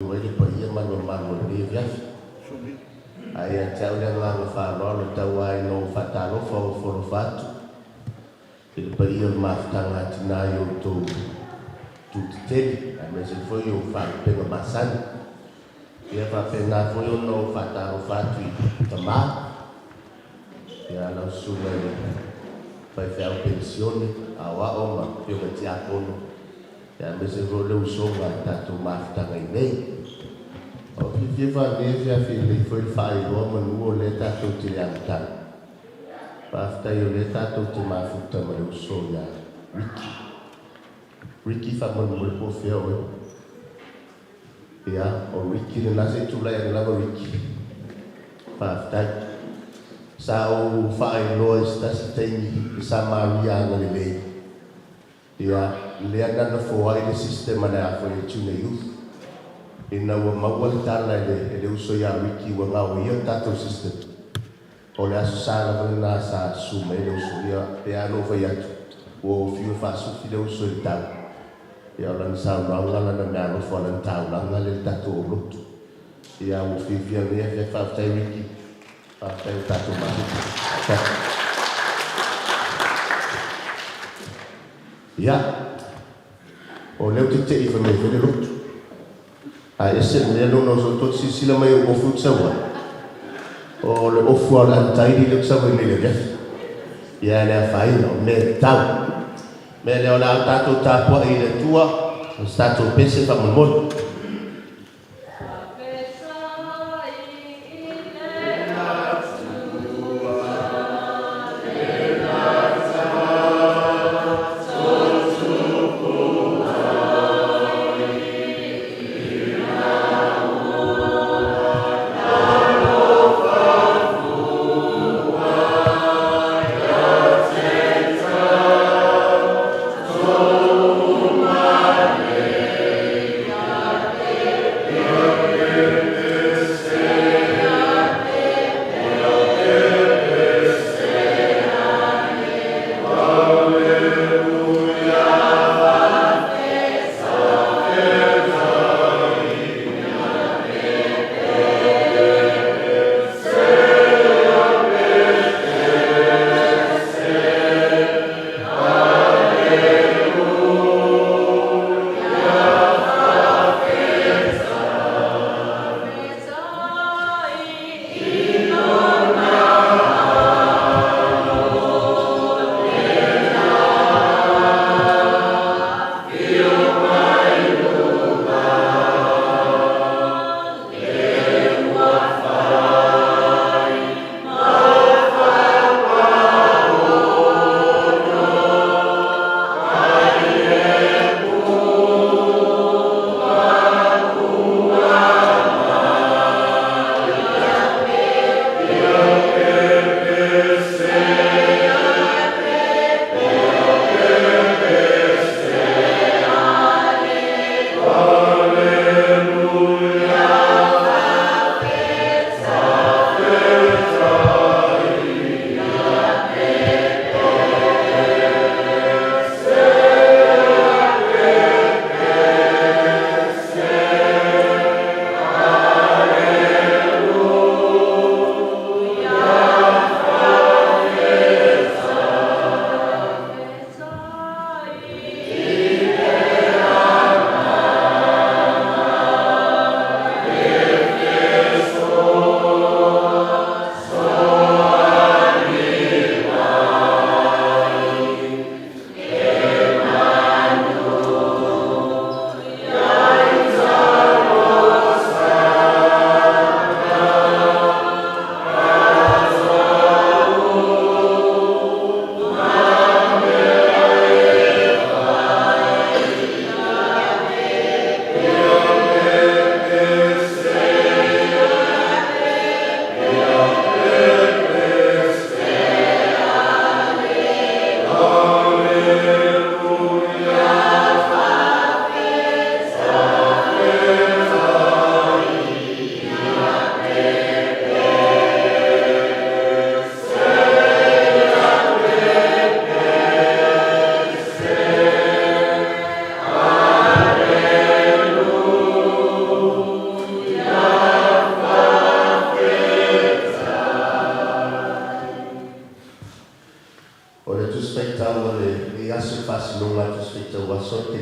Ai le paia ma le mamalu o lenei afiafi. Ae ia te au le agaga faaaloalo e tau lava ina ou faatalofa ma ofo atu i le paia o le mafutaga a tina i outou itu tetele, aemaise foi o faalupega masani. Ia faapena foi ona ou faatalofa atu i tama, ia lau susuga i le faifeau penisione, aoao ma afioga i tiakono, aemaise foi o le usoga a le tatou mafutaga i nei. O fiafia faanei afiafi lelei foi le faailoa manu o lea tatou te le amataga. Faafetai o lea tatou te mafuta ma le uso ia Ricky. Ricky, faamolemole, po o fea oe. Ia, o Ricky lena, se i tulai ane lava Ricky. Faafetai. Sa ou faailoa i se tasi taimi i sa Maria agalelei. Ia, lea na foai le system a le afoi e Tuna Youth. Ina ua maua le tala e le uso ia Ricky ua gaoia le tatou system. O le aso sa lava lena sa susu mai le uso. Ia, pe a na ou fai atu, ua ou fiu e faasufi le uso i le tau. Ia, o lana saunoaga lana meaalofa o lana taulaga lea le tatou aulotu. Ia, ua fiafia nei afiafi. Faafetai Ricky. Faafetai o tatou mafuta. Faafetai. Ia, o lea ou te tei fai mai foi le lotu. Ae ese le mea lona o so silasila mai o ofu ou te sau ai. O le ofu lava o le untidy lea ou te sau ai nei i le afiafi. Ia, e le afaina, o mea e tatau. Mea lea o le a tatou tapuai i le Atua, o se tatou pese faamolemole.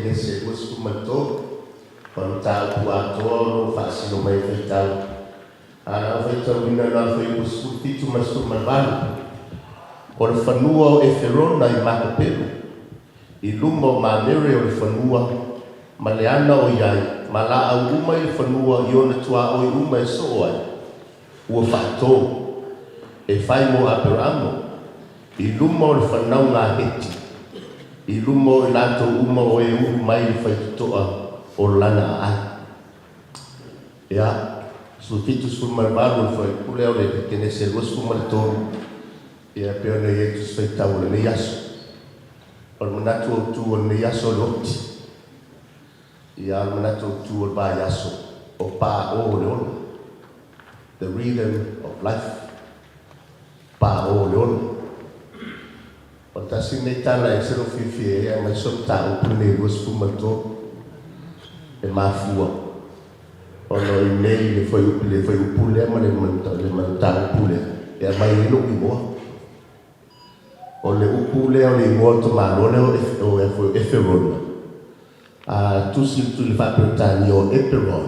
Kenese 23, o le mataupu atoa o lo o faasino mai e faitau. Ae o le a ou faitauina na o le fuaiupu 17 ma le 18. O le fanua o Eferona i Makapelu, i luma o Mamere o le fanua ma le ana o i ai, ma laau uma i le fanua i ona tuaoi uma e soo ai, ua faatō, e fai mo Aperaamo, i luma o le fanauga a Heti, i luma o i latou uma o e ulu mai i le faitotoa o lana aai. Ia, 17, 18 o le fuaiupu lea o le Kenese 23, ia e pei ona i ai le Tusi Faitau o lenei aso. O le manatu autu o lenei aso o le oti. Ia, o le manatu autu o le vaiaso, o paō o le ola. The rhythm of life. Paō o le ola. O le tasi lenei tala e ese lou fiafia i ai aemaise o le mataupu lenei 23 e mafua ona o i inei le fuaiupu le fuaiupu lea ma le mataupu lea e aumai ai lou igoa. O le upu lea o le igoa o le tamaloa lea o Eferona, a tusi i le faa-Peretania o Eperon,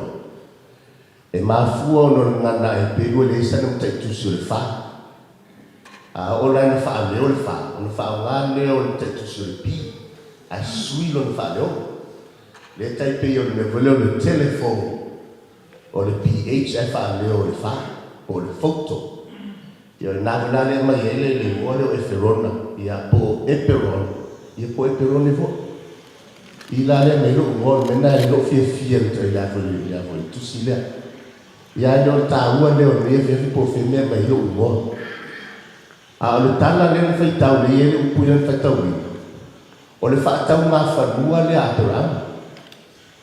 e mafua ona o le gagana Heperu e leai sana mataitusi o le fa. A oo la ina faaleo le fa, ona faaaoga lea o le mataitusi o le P ae sui lona faaleoga. Lea e tai pei o le mea foi lea o le telephone, o le PH ae faaleo o le fa, po o le photo. Ia o lena foi la lea e aumai ai le igoa lea o Eferona, ia po o Eperon, ia po o Eperone foi. I la lea aumai ai lou igoa, o le mea lena e le o fiafia i le a foi le tusi lea. Ia ae le o le taua lea o lenei afiafi po o fea mea e aumai ai lou igoa. A o le tala lea na faitau lea e i ai le upu lea na faitauina, o le faataumafanua lea a Aperama.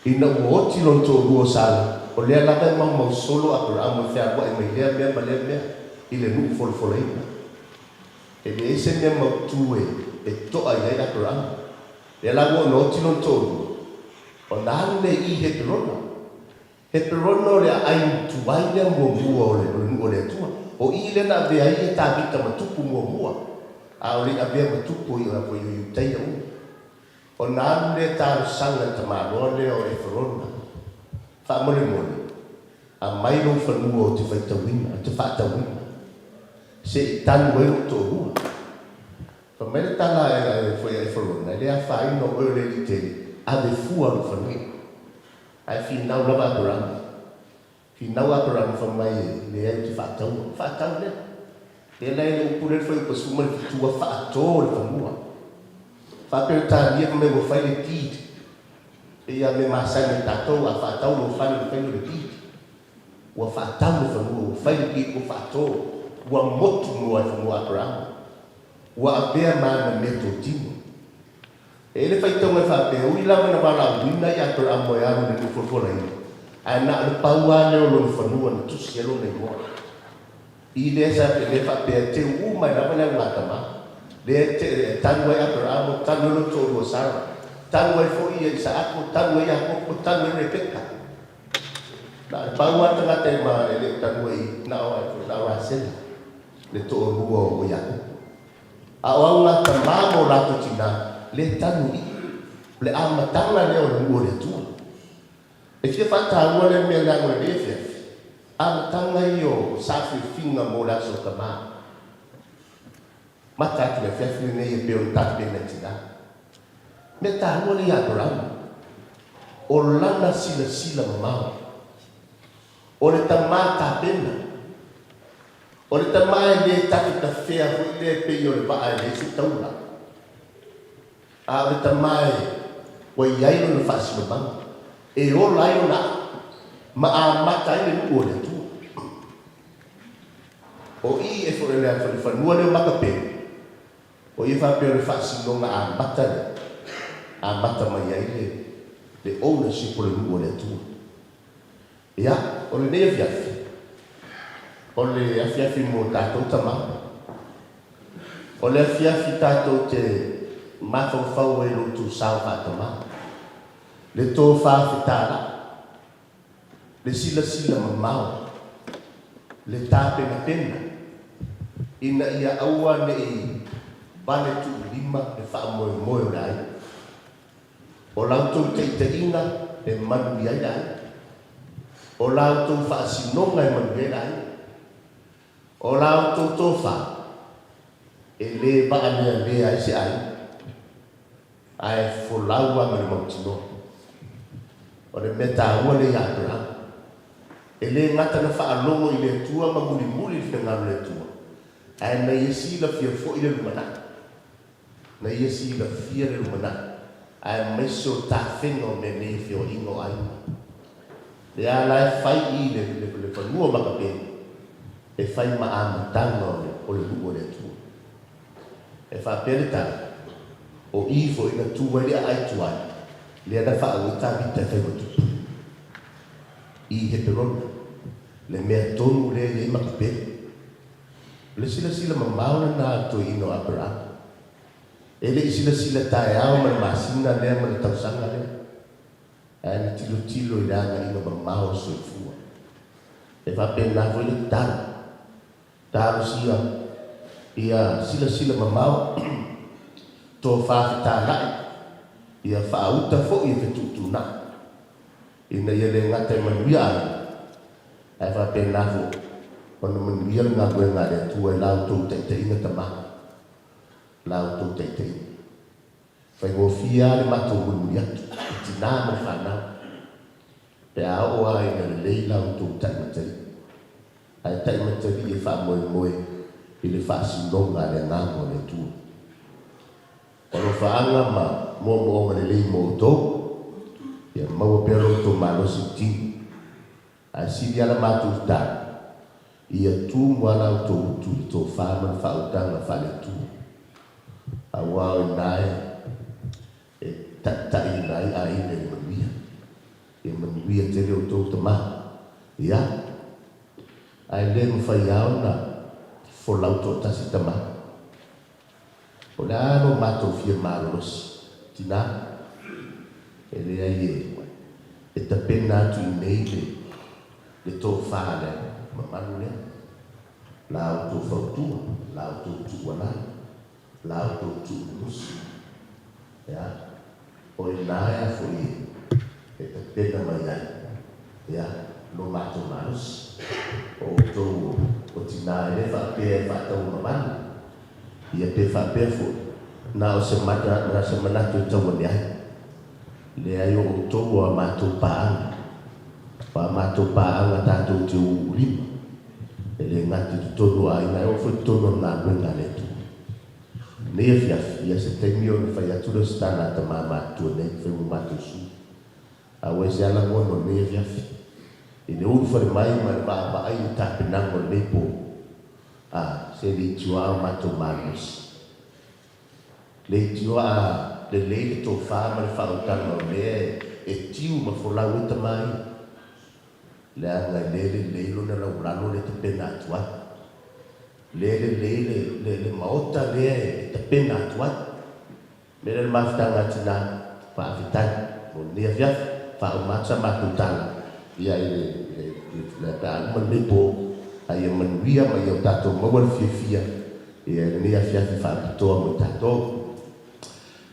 Ina ua oti lona toalua o Sara, o lea lava e maumau solo Aperamo e fealuai mai lea mea ma lea mea i le nuu folafolaina. E leai se mea mautu e to'a i ai Aperamo. Lea la ua ona oti lona toalua, ona alu lea i Heperona. Heperona o le aai tuai lea muamua o le nuu o le Atua. O i lea na avea ai ia Tavita ma tupu muamua, a o le i avea ma tupu i Iutaia uma. Ona alu lea talosaga i le tamaloa lea o Eferona, Faamolemole, aumai lou fanua ou te faitauina, ou te faatauina, se i tanu ai lou toalua. Fai mai le tala a Eferona, E le afaina o oe o le alii tele, ave fua lou fanua. Ae finau lava Aperama. Finau Aperama fai mai e leai ou te faataua. Faatau lea. Lea la e le upu lea le fuaiupu 17 ua faatō le fanua. Faa-Peretania fai mai ua fai le deed. Pei lava mea masani a tatou a faatau lou fale ona fai lea o le deed. Ua faatau le fanua, ua fai le deed ua faatō. Ua motu noa e fanua Aperama. Ua avea ma ana meatotino. E i ai le faitauga e faapea, Ui lava ina valaauina i Aperamo e alu i le nuu folafolaina, ae na o le pau lava lea o lona fanua na tusi ai lona igoa. I lea sa lea faapea, e teu uma ai lava le augatama, lea e tanu ai Aperamo, tanu ai lona toalua Sara, tanu ai foi ia Isaako, tanu ai Iakopo, tanu ai Rebeka. Na o le pau lava le tagata e ma e le o tanua i, na o Rasela, le toalua o Iakopo. A o au ngā tamā ma o latou tinā, le tanu i. O le amataga lea o le nuu o le Atua. E fia faataua lea mea leaga o lenei afiafi, amataga ia o saafiafiga mo le aso tamā. Mata atu i le afiafi lenei e pei ona tapena e tinā. Mea taua lea ia Aperama, o lana silasila mamao. O le tamā tapena. O le tama e lē tafetafea foi lea pei o le vaa e leai se taula, a o le tama e ua i ai lona faasinomaga, e ola ai lona a'a, ma amata ai le nuu o le Atua. O i e foi le fanua lea o Makapelu, o ia faapea o le faasinoga amata lea, amata mai ai le le ownership o le nuu o le Atua. Ia, o lenei afiafi, o le afiafi mo tatou tama. O le afiafi tatou te mafaufau ai i lo outou sao faatamā, le tofa fetalai, le silasila mamao, le tapenapena, ina ia aua ne i vale tuulima le faamoemoe o le aiga. O la outou taitaiga e manuia ai le aiga. O la outou faasinoga e manuia ai le aiga. O la outou tofa e le vaalealea ai se aiga, ae folau lava ma le mautinoa. O le mea taua lea ia Aperama. E le gata na faalogo i le Atua ma mulimuli i le finagalo o le Atua, ae na ia silafia foi le lumanai. Na ia silafia le lumanai, aemaise o tafega o mea nei o feoaiga o aiga. Lea la e fai i le le fanua o Makapeni, e fai ma amataga o le o le nuu o le Atua. E faapea le tala, o i foi na tu ai le aai tuai, lea na faauu ai Tavita e fai ma tupu i Heperona, le mea tonu lea e i ai Makapeni. O le silasila mamao lena a le toeaina o Aperama. E le i silasila taeao ma le masina lea ma le tausaga lea, ae na tilotilo i le agaiga mamao o le soifua. E faapena foi le tatalo, talosia ia silasila mamao, tofa fetalai, ia faauta foi e fetuutuunai, ina ia le gata e manuia aiga, ae faapena foi ona manuia le galuega a le Atua i la outou taitaiga tama. La outou taitaiga. Faigofie lava le matou mulimuli atu, i tinā ma le fanau, pe a oo lava ina lelei la outou taimatalii. Ae taimatalii e faamoemoe i le faasinoga a le Agaga o le Atua. O alofaaga ma moomooga lelei mo outou, ia maua pea lo outou malosi i tino. Ae sili lava la matou tatalo, ia tumu lava la outou utu i le tofa ma le faautaga faale-Atua, aua o i ina e taitaiina ai aiga i le manuia. Ia manuia tele outou tama. Ia, ae le mafai lava ona folau toatasi tama. O le a lo matou fia malolosi, tina? E leai e, e tapena atu i inei le, le tofa a le mamalu lea. La outou fautua, la outou tuualalo, la outou tuumumusu. Ia, o i ina ea foi e, e tapena mai ai, ia, lo matou malosi. O outou o tina e le faapea e faatauamamanu, Ia pe faapea foi, na o se na se manatu e tau ane ai. Leai o outou o a matou paaga. O a matou paaga tatou te ū lima. E le gata i totonu o aiga ae oo foi i totonu o le galuega a le Atua. Nei afiafi, ia se taimi ona fai atu lea o se tala a tama matutua nei, fai ma matou sui. A ua ese lava lagona o lenei afiafi, i le ulufale mai ma le vaavaai i le tapenaga o lenei po. A, se leitioa o matou malosi. Leitioa a lelei le tofa ma le faautaga o mea e tiu ma folau ai tama ia. Leaga e le lelei lona laulalo lea e tapena atu ai. Le lelei le, le, le maota lea e tapena atu ai. Mea lea le mafutaga a tina, faafetai mo lenei afiafi, faauma atu sa matou tala ia i le, le, le, pe a uma lenei po, a ia manuia ma ia o tatou maua le fiafia ia i lenei afiafi faapitoa mo i tatou.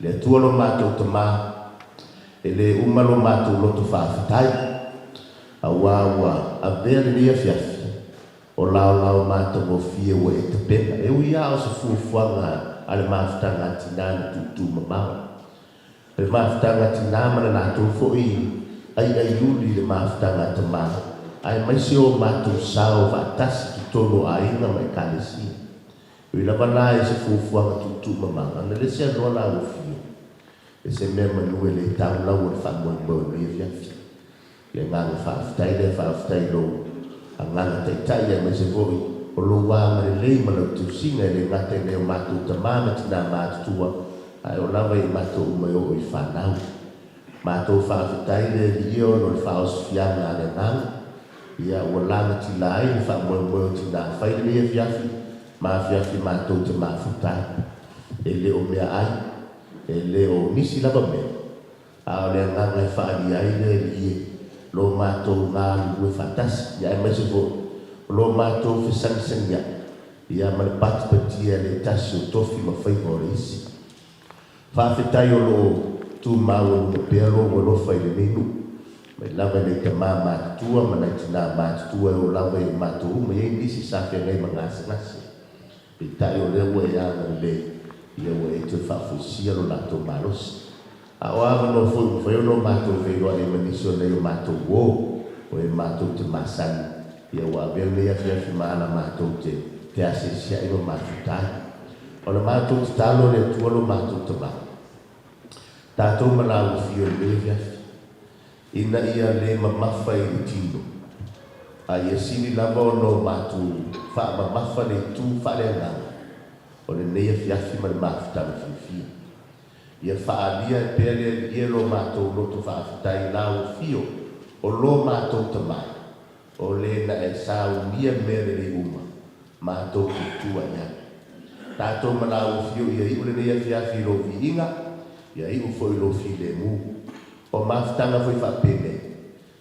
Le Atua lo matou Tama, e le uma lo matou loto faafetai, auā ua avea lenei afiafi O laolao matagofie ua e tapena. E ui lava o se fuafuaga a le mafutaga a tinā na tuutuumamao. O le mafutaga a tinā ma le latou foi aiaiuli i le mafutaga a tamā, aemaise o matou sao faatasi i totonu o aiga ma ekalesia. E ui lava la i se fuafuaga tuutuumamao, ana le seanoa la ua fio, e se mea manu e le tau lau o le faamoemoe o lenei afiafi. Le agaga faafetai lea, faafetai i lou agaga taitai aemaise foi o lou agalelei ma lau tausiga e le gata i nai o matou tama ma tina matutua ae oo lava i matou uma e oo i fanau. Matou faafetai le Alii ona o le faaosifiaga a le agaga ia ua lagatila ai le faamoemoe o tina fai lenei afiafi ma afiafi matou te mafuta ai. E le o meaai, e le o nisi lava mea, A o le agaga e faaalia ai le Alii e lo matou galulue faatasi, ia aemaise foi o lo matou fesagisagia'i, ia ma le patipatia le tasi o tofi ma faiva o le isi. Faafetai o lo o tu maualuga pea lou alofa i lenei nuu, mai lava i nai tamā matutua ma nai tinā matutua e oo lava i matou uma. E i ai nisi sa feagai ma gasegase, peitai o lea ua e agalelei, ia ua e toe faafoisia lo latou malosi. A o avanoa foi ua mafai ona o matou feiloai ai ma nisi o nai o matou uo, o e matou te masani, ia ua avea lenei afiafi ma ala matou te te asiasi ai ma mafuta ai. O le matou tatalo i le Atua lo matou Tama, tatou ma lauofio i lenei afiafi, ina ia le mamafa i le tino, a ia sili lava ona o matou faamamafa le itu faaleagaga o lenei afiafi ma le mafutaga fiafia. Ia faaalia ai pea le Alii e lo matou loto faafetai i lau afio o lo matou Tama, o le na e saunia mea lelei uma matou te tua i ai. Tatou ma lau afio ia iu lenei afiafi i lou viiga, ia iu foi i lou filemu. O mafutaga foi faapenei,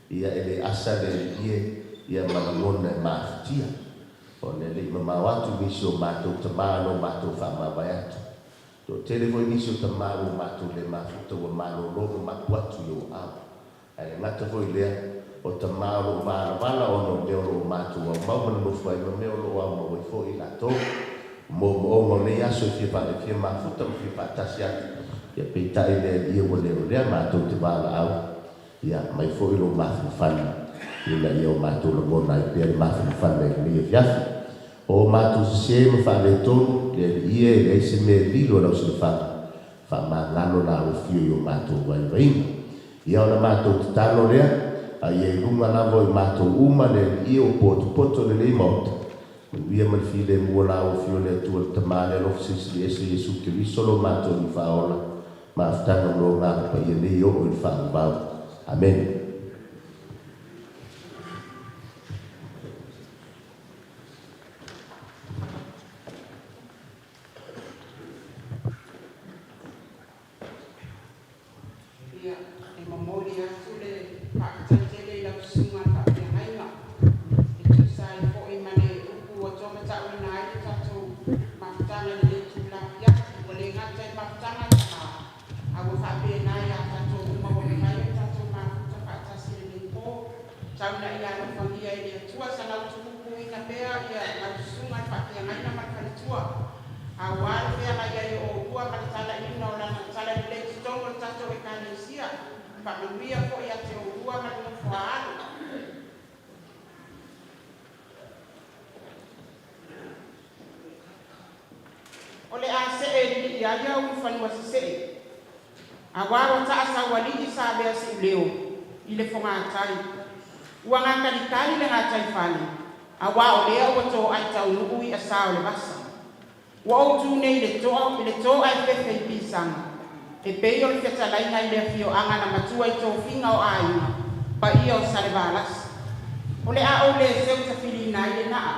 ia e le asa le Alii e ia ma lagona e mafatia, ona e le i mamao atu nisi o matou tama na o matou faamavae atu. Toatele foi nisi o tama ua matou le mafuta ua malolo ma mapu atu i ou aao. Ae le gata foi i lea, o tama o lo o valavala ona o mea o lo o matou aumau ma nonofo ai ma mea o lo o aumau ai foi i latou. O moomooga o nei aso e fia e fia mafuta ma fia faatasi atu, ia peitai le Alii ua le o lea matou te valaau, ia aumai foi lou mafanafana ina ia o matou lagona ai pea le mafanafana i lenei afiafi. O matou sese ma faaletonu, le Alii e, e leai se mea e lilo i lau silafaga, faamagalo la afio i o matou vaivaiga. Ia ona matou tatalo lea, a ia i luga lava o i matou uma le Alii o potopoto lenei Maota. Manuia ma le filemu o la afio o le Atua le Tama le Alofa Silisili Ese Iesu Keriso lo matou Alii Faaola, mafutaga ma lo Agaga Paia nei oo i le faavavau. Amene. Ia, e momoli atu le faafetai tele i lau Susuga i le Faafeagaiga e tusa ai foi ma le upu ua tomatauina ai le tatou mafutaga i lenei itula afiafi. Ua le gata i le mafutaga a tama, a ua faapena ia tatou uma ua mafai ona tatou mafuta faatasi i lenei po. Tau ina ia alofagia e le Atua sana utupupuina pea ia lau Susuga i le Faafeagaiga ma le Faletua, aua le feagai ai o oulua ma le talaiina o Lana talalelei i totonu o le tatou Ekalesia. Faamanuia foi ia te oulua ma le nofo a alo. O le a see lilii ai au i fanua sesee, Aua ua taa saualii sa avea siuleo i le fogatai. Ua gatalikali le gataifale, auā o lea ua toai taunuu i'a sa o le vasa. Ua ou tu nei i le toa, i le toa e fefe i pisaga, e pei o le fetalaiga i le afioaga na matua i tofiga o aiga, paia o Salevalasi. O le a ou le seu tafiliina ai le naa,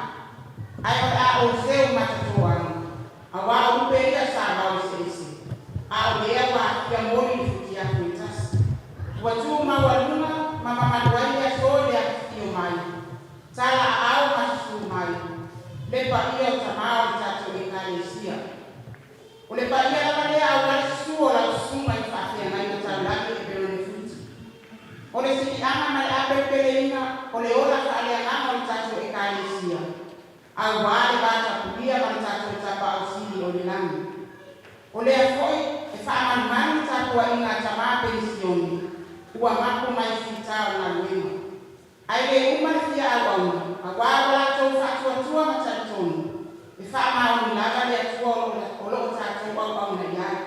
ae o le a ou seu matatoa ai. Auā o lupe ia sa vao eseese, a o lea ua afia moli i le futiafu e tasi. Ua tu maualuga ma mamalu ai le aso i le afifio mai, tala aao ma susu mai, le paia o tama o le tatou Ekalesia. O le paia lava lea auā le susu o lau susuga i le faafeagaiga taulagi e Verone Futi. O le siliaga ma le apelepeleina o le ola faaleagaga o le tatou Ekalesia, Auā le va tapuia ma le tatou Tapaau Sili o le lagi. O lea foi e faamalumalu le tapuaiga a tama penisione ua mapu mai fita o galuega. Ae le uma le fia auauna, auā ua latou faatuatua ma talitonu e faamaoni lava le Atua o lo o tatou auauna i ai.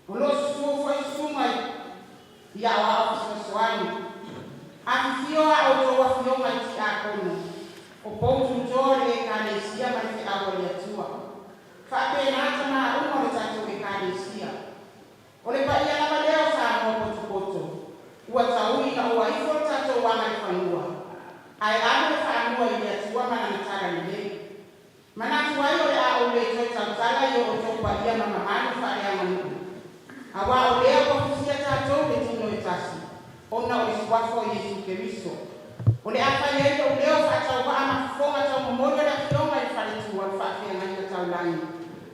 O lo o susu foi susuga i aoao fesoasoani. Afifio a outou afioga i tiakono, o pou tuto o le Ekalesia ma le feau a le Atua. Faapena tamaa uma o le tatou Ekalesia. O le paia lava lea o Samoa potopoto, ua taui ina ua ifo le tatou agaifanua, ae alu le faamua i le Atua ma Lana talalelei. Manatu ai o le a ou le toe tautala i o outou paia ma mamalu faaleaganuu, auā o lea ua fusia tatou i le tino e tasi, ona o le Suafa o Iesu Keriso. O le a fai ai lou leo faatauvaa ma fofoga taumomoli o le Afioga i le Faletua o le Faafeagaiga Taulagi,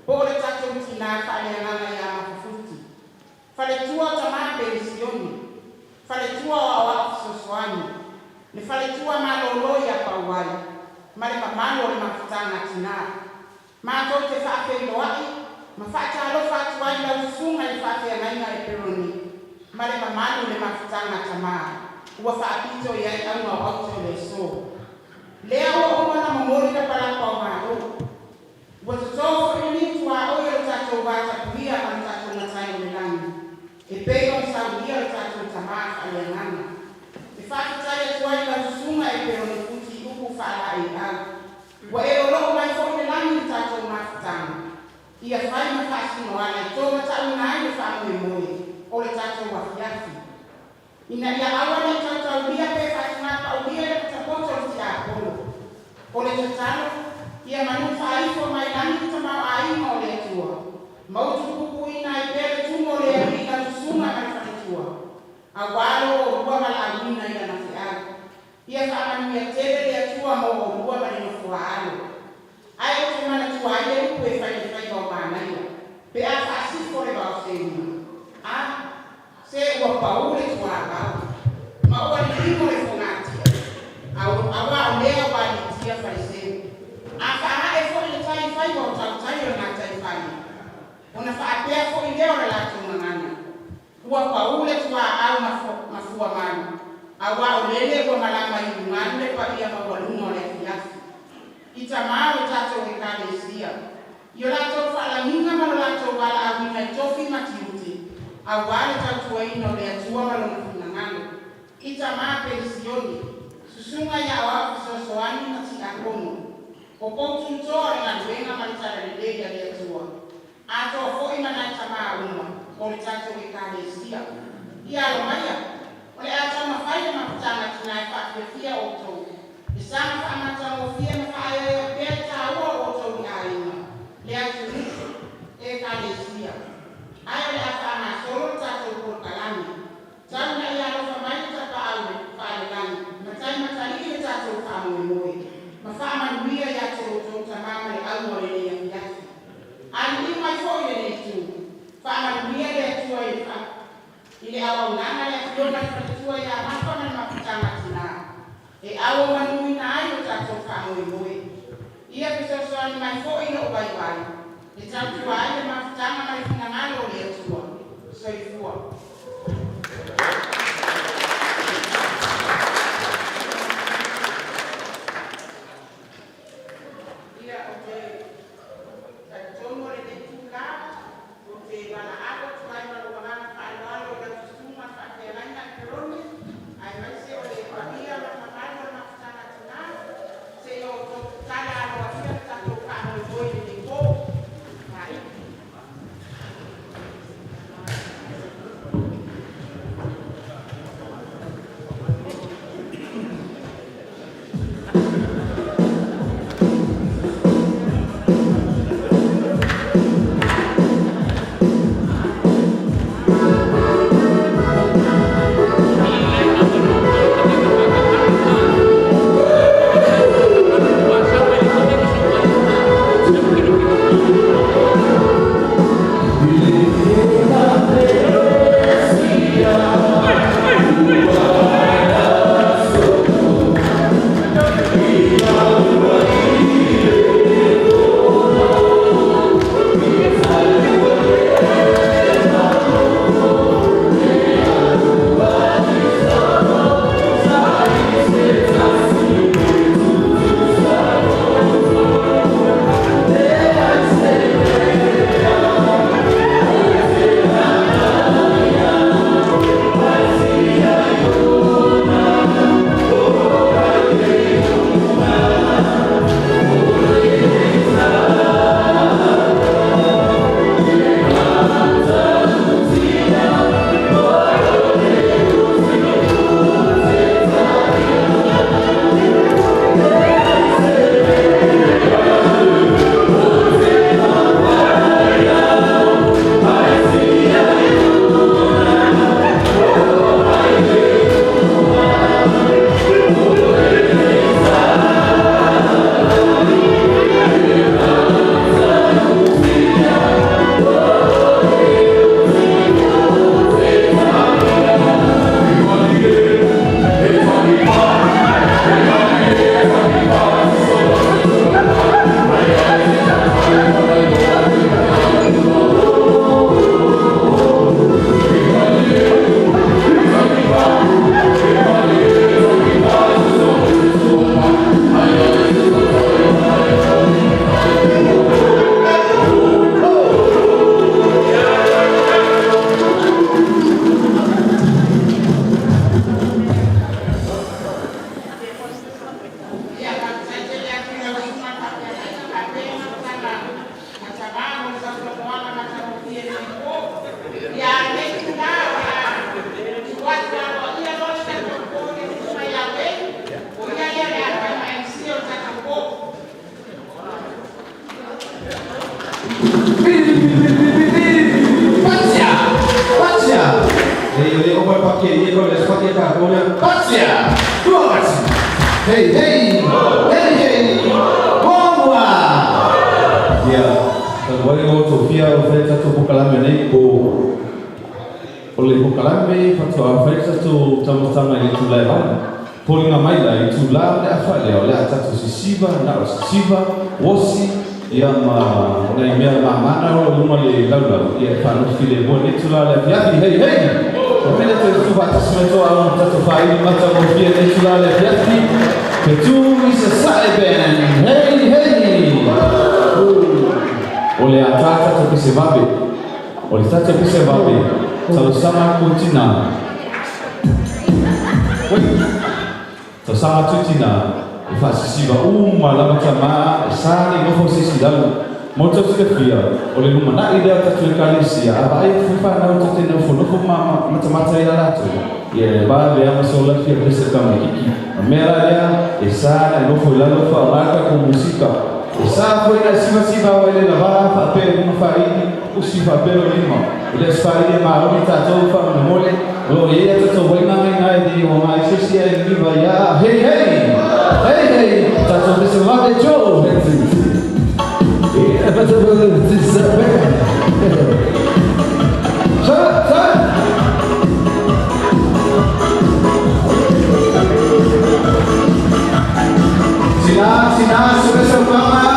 po Po o le tatou tinā faaleagaga ia Mafufuti, faletua o tamā Penisione, faletua o aoao fesoasoani, le faletua malōlō ia Pauai, ma le mamalu o le mafutaga a tinā. Matou te faafeiloai ma faatalofa atu ai i lau susuga i le faafeagaiga Epironi ma le mamalu o le mafutaga a tamā ua faapito i ai auga o aute o le aso. Lea ua uma ona momoli lapalapa o malo. Ua totō foi le niu tuaoi o le tatou va tapuia ma le tatou Matai o le Lagi, e pei ona saunia le tatou Tamā faaleagaga. E faafetai atu ai i lau Susuga Eperoni Futi i upu faalaeiau. Ua e lolo'o mai foi i le lagi le tatou mafutaga, ia fai ma faasinoala e tomatauina ai le faamoemoe o le tatou afiafi. Ina ia aua ne i tautaulia pe faatugapa'ulia i le patapoto o le tiapolo. O le tatalo, ia manu faaifo mai lagi le tamaoaiga o le Atua, ma utupupuina ai pea le tumo o le Alii i lau susuga ma le faletua, auā lo oulua valaauina i Lana feau. Ia faamanuia tele le Atua mo oulua ma le nofo-a-alo. Ae ou te manatua ai le upu e fai i le faiva o manaia, pe a faasifo le vaoseuga, A, se ua pau le tuavao, ma ua liligo le fogatia, auā o lea ua aliitia faleseu. A faaa'e foi le tai i faiva o tautai o le gataifale, ona faapea foi lea o le latou gagana, Ua pau le tuaau ma fuamalu, auā o lele ua malama i ulugalu le paia maualuga o le afiafi. I tamā o le tatou Ekalesia, i o latou faalagiga ma lo latou valaauina i tofi ma tiute, auā le tautuaina o le Atua ma Lona finagalo. I tamā penisione, susuga i aoao fesoasoani ma tiakono, o pou tutoa o le galuega ma le talalelei a le Atua, atoa foi ma nai tamā uma o le tatou Ekalesia. Ia alo maia, o le a taumafai le mafutaga a tinā e faafiafia outou, e saga faamatagofie ma faaeaea pea le taua o outou i aiga, le atunuu, Ekalesia. Ae o le a faagasolo le tatou polokalame. Tau ina ia alofa mai le Tapaau Faalelagi, Matai Matalii le tatou faamoemoe, ma faamanuia ia te outou tamā ma le auga o lenei afiafi. Aliliu mai foi i lenei itu, faamanuia le Atua i le i le auaunaga a le Afioga i le Faletua ia Mafa ma le mafutaga a tinā, e auaumanuina ai lo tatou faamoemoe. Ia fesoasoani mai foi i lo'u vaivai e tautua ai le mafutaga ma le finagalo o le Atua. Soifua. Ia, ou te talitonu o lenei itulā ou te valaau atu ai ma lou agaga faaaloalo i lau susuga i le faafeagaiga Epironi, aemaise o le paia ma le mamalu o le mafutaga a tinā, seia outou tatala aloaia le tatou faamoemoe i lenei pō. Patia! Tuati! Hey, hey! Hey, hey! Boa! Ia, talu ai o tofia o fai tatou pokalame nei po o le pokalame faatoa fai tatou taumafataga i le itula e 8. Foliga mai la itula o le afa lea o le a tatou sisiva na o sisiva, osi ia ma nai mea mamana o lo o i luga o le laulau ia e faanofo filemu i lenei itula o le afiafi. Hei hei! Ua mele toe tutufaatasi mai toaau ma tatou faaili matagofie i lenei itula o le afiafi. Fetu i Sasae Band! Hei hei! O le a tā tatou pese vave. O le tatou pese vave, talosaga atu i tinā. Oi! Talosaga atu i tinā, e faasisiva uma lava tamā e sa nei nofo se isi i lalo. Mo tou silafia, o le lumanai lea o tatou Ekalesia, a vaai atu foi fanau tou te nofonofo ma matamata iā latou, ia e vave lava ma sola fia pese tamaititi. O le mea la lea, e sa na e nofo i lalo faaaoga tatou musika. E sa foi na e sivasiva au ai le lavaa faapea i luga faaili, usi faapea lou lima. E le o se faaili e maoni tatou faamolemole, o lo o i ai a tatou vainaga ina e le i oga ai se isi ae liliva ia a hei hei! Hei hei! Tatou pese vave Joe! Tina, tina, sube saupaga.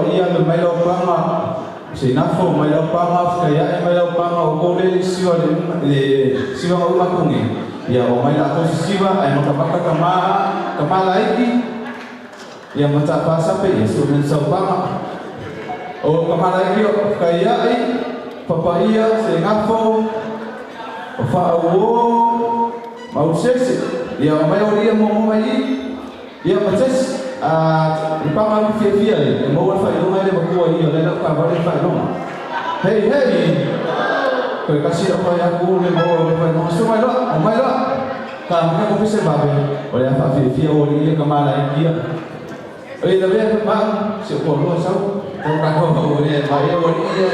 Papaia le mai laupaga Seinafo mai laupaga Fekaia'i mai laupaga o kou lea le siva le sivaga uma kugi ia o mai latou sisiva ae makamaka kamā kamā laiti ia matapā sape ia se o saupaga o kamā laiti o Fekaia'i Papaia Seigafo o Faauō Mausese ia o mai olia mo mai ia matesi a le paga fiafia le e maua le faailoga e le matua ia le lau kavale le faailoga. Hei hei koe kasi lau fai aku le maua le faailoga su mai loa o mai loa ka maka ko pese babe o le afa fiafia o ia ka mala ia o le lavea ma se ko loa sau tau ka ko o le ma ia o ia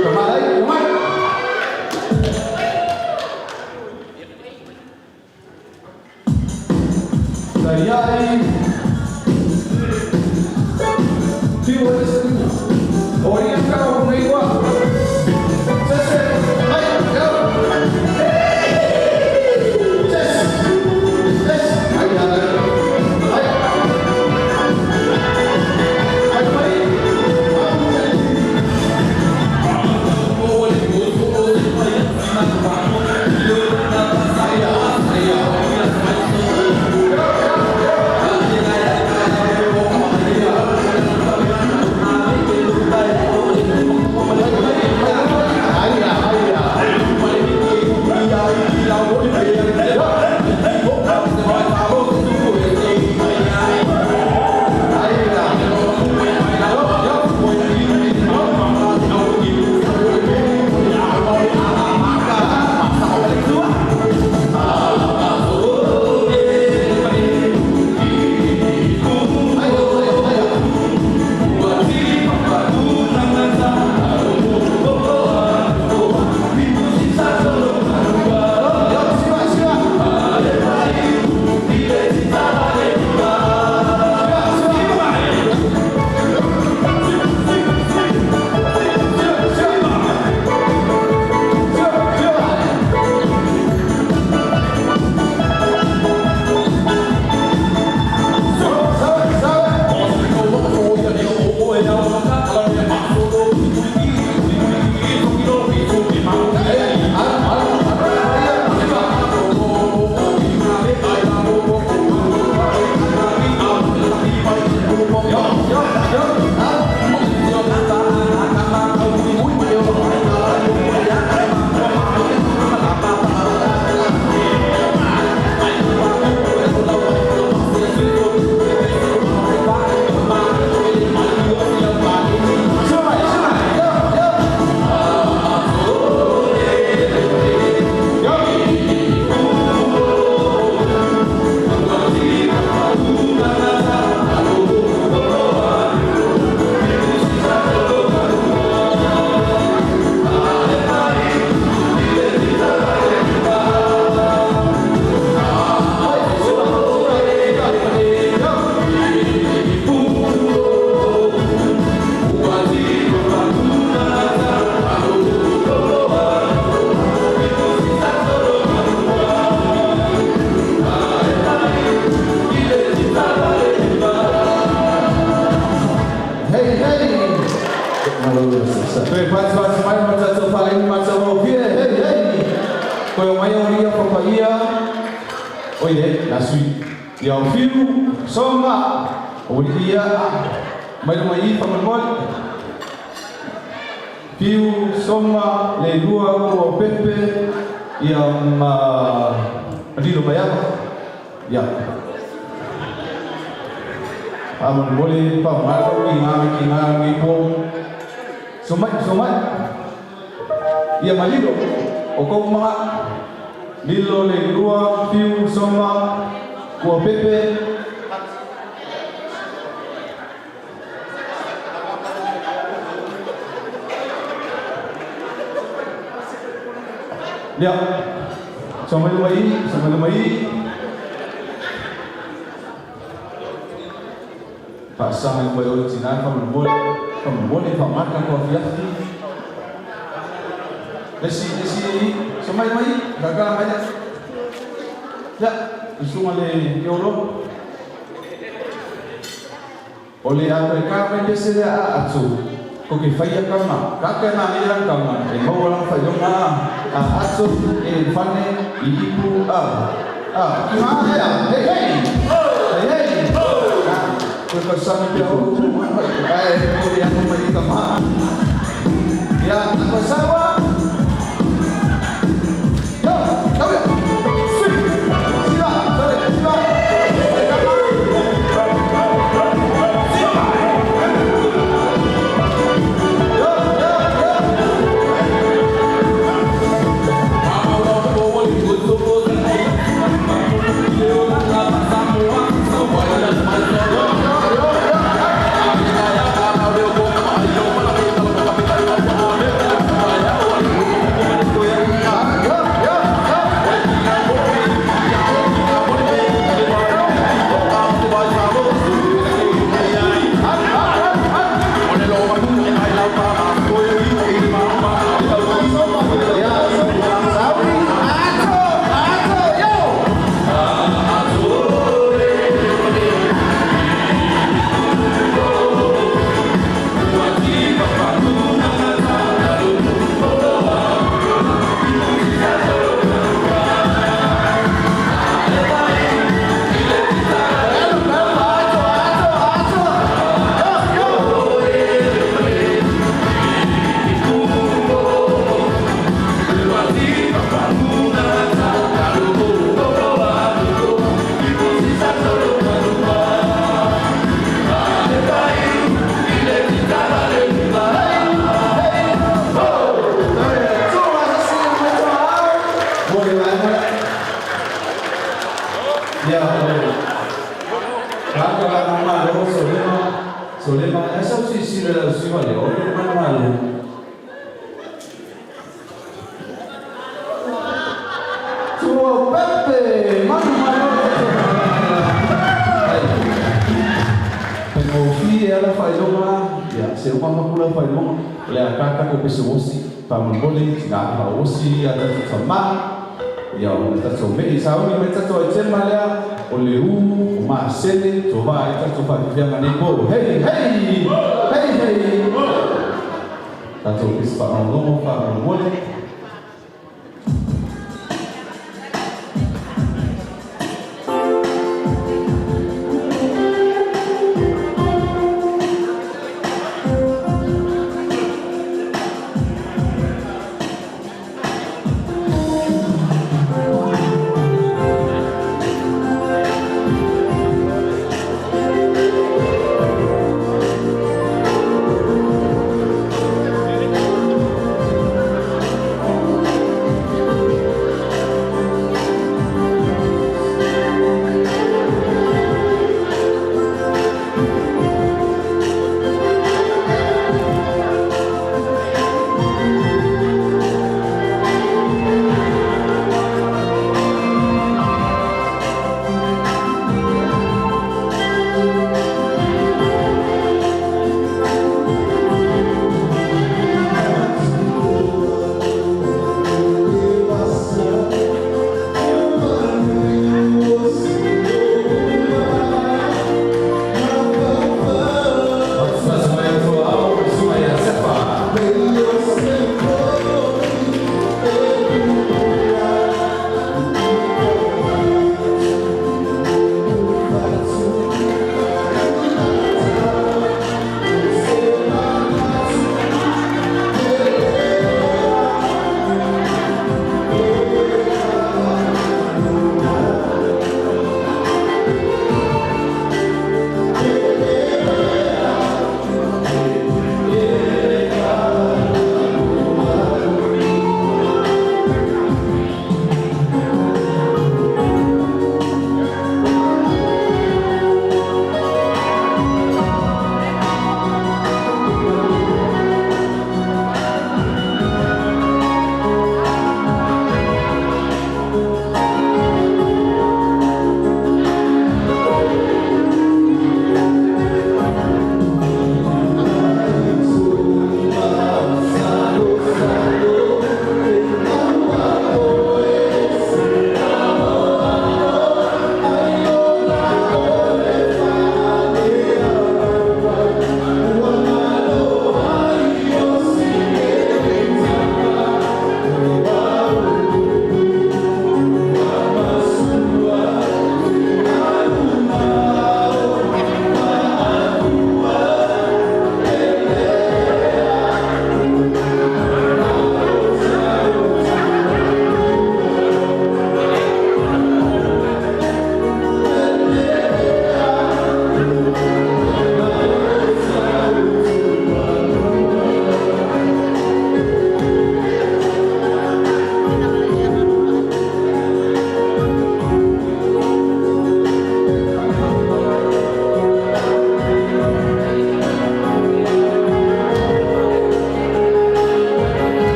ka mala ia mai. Taiai Fiu o le Oria ka o nei wa. Sese, ai, yo. Sese, sese, ai, ai, ai. Ai, ai. Hey, hey! Toe patu atu mai ma tātou whalaini ma tātou o pie, hey, hey! Koe o mai o ria papaia, oi e, la sui. Ia o fiu, soma, o ia, mai mai i whamanmoli. Fiu, soma, le lua o pepe, ia ma lilo maiava. Ia. Faamolemole faamalo ki ngā ki ngā ngi po. Sumai, sumai. Ia malilo. O kou mga lilo le lua fiu soma kua pepe. Ia. Soma lumai, soma lumai. Faasaga mai o le tinā faamolemole faamolemole faamata ko afiafi lesi lesi somai mai gaga mai ya usuga le iolo. O le a toe ka mai pese lea a atu, ko ke whaia kama, kaka nā nei lang kama, e maua lang whaionga a ato e whane i ipu a. A, ki mā ea, hei hei! Hei hei! Koe ka sami pia o, ai, ko le anu mai ka mā. Ia, ko sawa! Yo, kau ia! Sui! Siva! Sore, siva! Yo, yo, yo! Yo, yo, yo! Ia, sauni, ato, ato, yo! Ato, ato, ato! Yo, yo! Mo le vaega Ia, kaka la malo, solema, solema, esa o sisila la usiva le, o le mana malo. Tua Pepe, manu malo. Ai. Pengofi ala whailonga, ia, se uma makula whailonga, le a kaka ko pese osi, pamangole, tina ha osi, a tatu tama, ia, o le tatou mei sauni mai tatou ai tema lea, o le u, o masele, to va ai tatou whakifianga nei po, hei, hei, hei, hei. Tatou pisi whaangolongo, whaangolongole.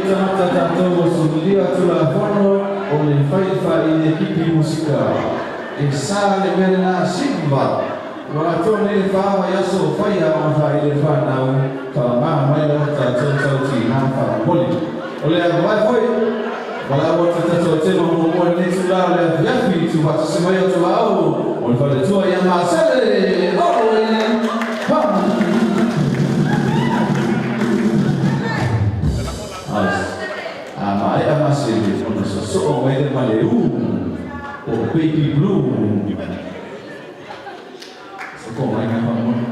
tagata tatou ua sulilia Tulafono o le fai faaili ekipi musika e sa le mea lena Silva ua atoa nei le fa vaiaso o fai aoga faaili le fanau faaaoga mai lava tatou tautinā faamomoli o le avavae foi valaau atu i tatou tema muamua i lenei itulā o le afiafi tuufaatasi mai o Tuaau o le faletua ia Masele Olo i A maea Masele ona sosoo mai lea ma le U po o Baby Blue. Sosoo mai ngā whangamona.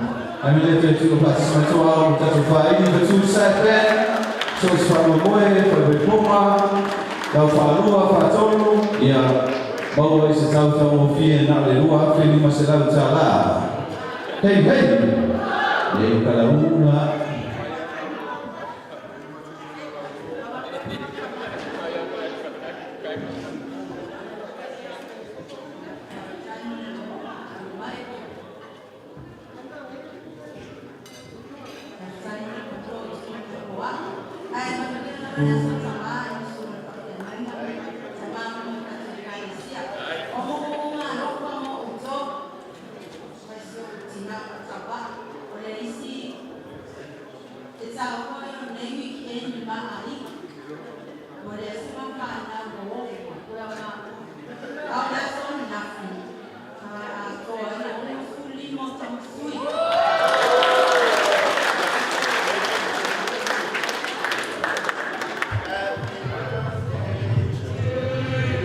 Ai me le te tū whaatasi mai tō ao o tatou whāini the two sad band. So se whaamoemoe, whaiwhaiponga, tau whaalua, whaatolu, ia maua i se tau taugofie na o le $2,500. Hei hei! E kalauna.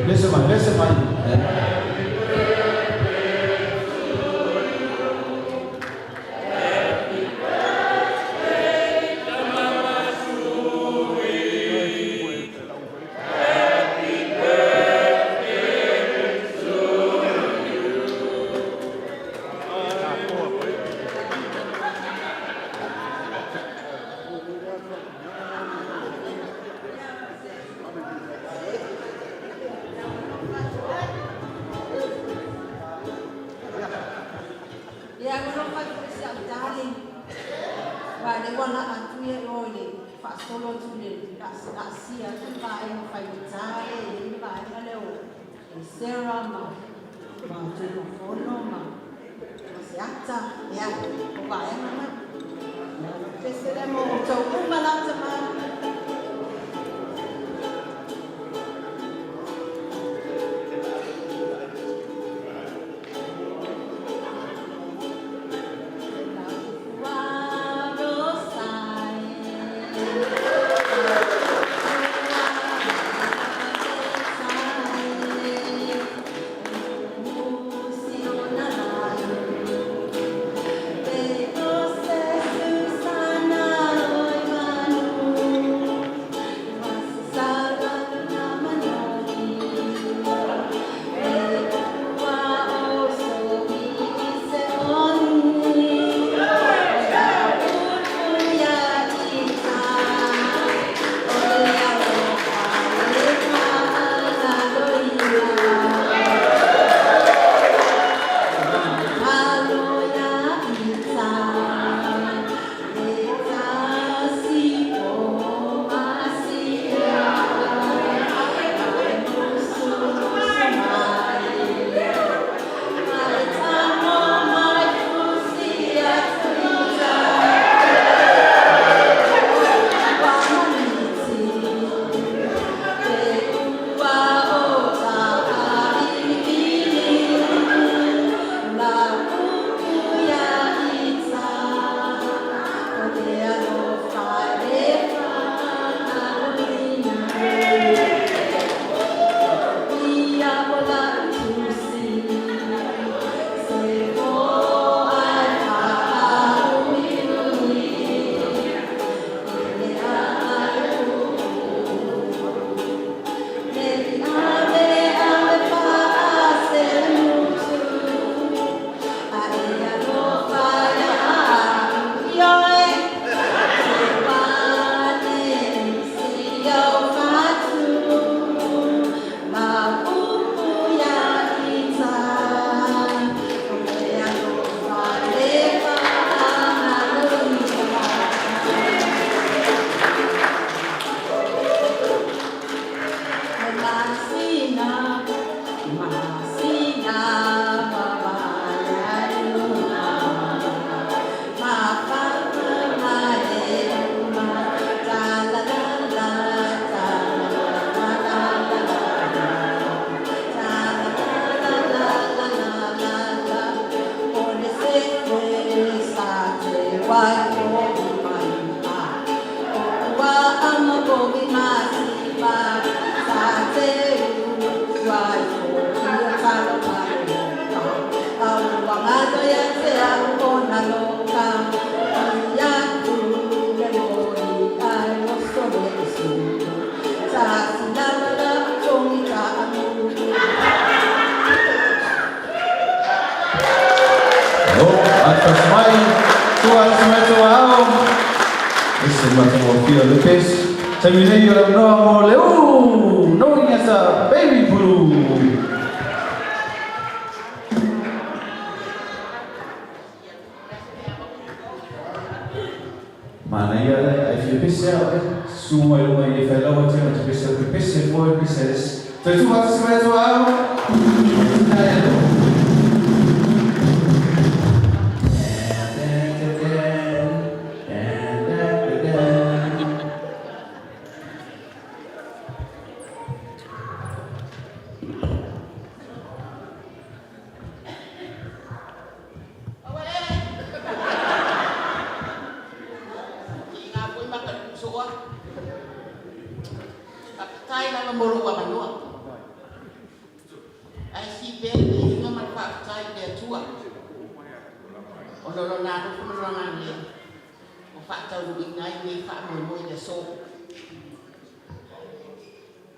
Vese mai, vese mai. O, atasi mai, tua atasi mai tua ao. Ese matagofie o le pesi. Taimi nei o le avanoa mo le u, knowing as a baby blue. Manaia le ai fia pese au e. Su mai luga i le failaua tia te pese au te pese moe pese esi. Toe tu atasi mai tua ao.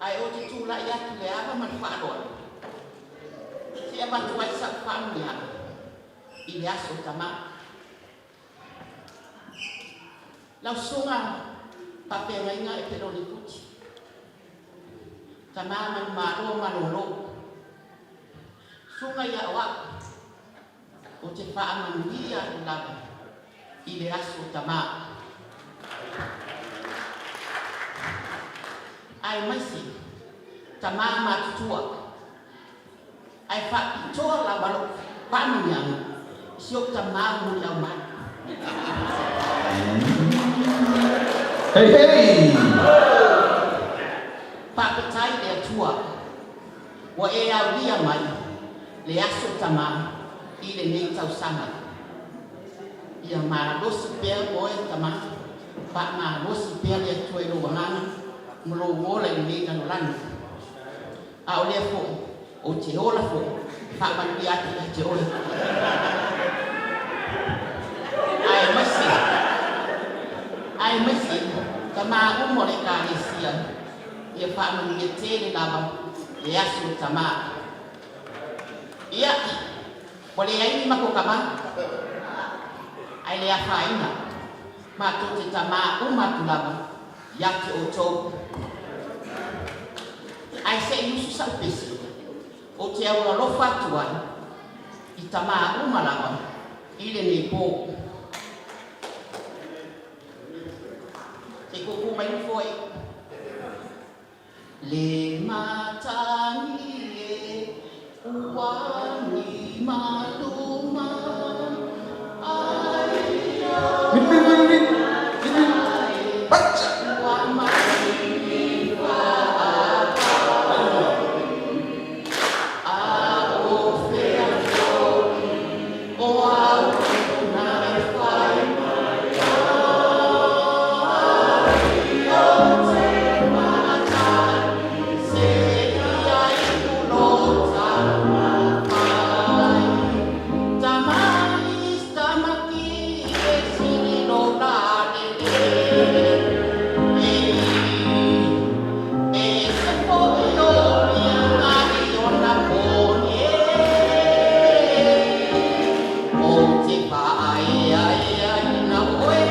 Ai o te tūlai atu le ava ma le whaaloa. Se avatu ai sa whaamia i le aso tama. Lau sunga papengainga e peloni puti. Tama manu malo malolo. Sunga ia oa o te whaamanuia lava i le aso tama. Ai maisi, tama matutua. Ai whaapitoa lava lo whaamianga. Si o tama muli au mai. Hey, hey! Whakatai le atua. Wa e aulia mai le aso tama i le nei tausaga. Ia malosi pea oe tama. Wha malosi pea le atua i lo wangana. Ma lo ola i lenei lalolagi. A o lea fo'i, o te ola fo'i, whaamanuia atu ia te oe. Ai maise, tama uma o le ekalesia, ia whaamanuia tele lava le aso tama. Ia, ua leai ni mako kama, ai le afaina, matou te tamā uma atu lava, ia te outou. Ae se i usu sa'u pese, ou te aualofa atu ai, i tamā uma lava, i lenei pō. Se i kūkū mai le foe. Le matagi e ua ni maluma ai Min, min, min, min! Min, min! Bacha! ua mai a o fea o au na e whai o te matagi se ia i kulota mai tamai tamaki e sili lo la lele e e se fo o ia ngai o na pone o te whaai ai ai na oe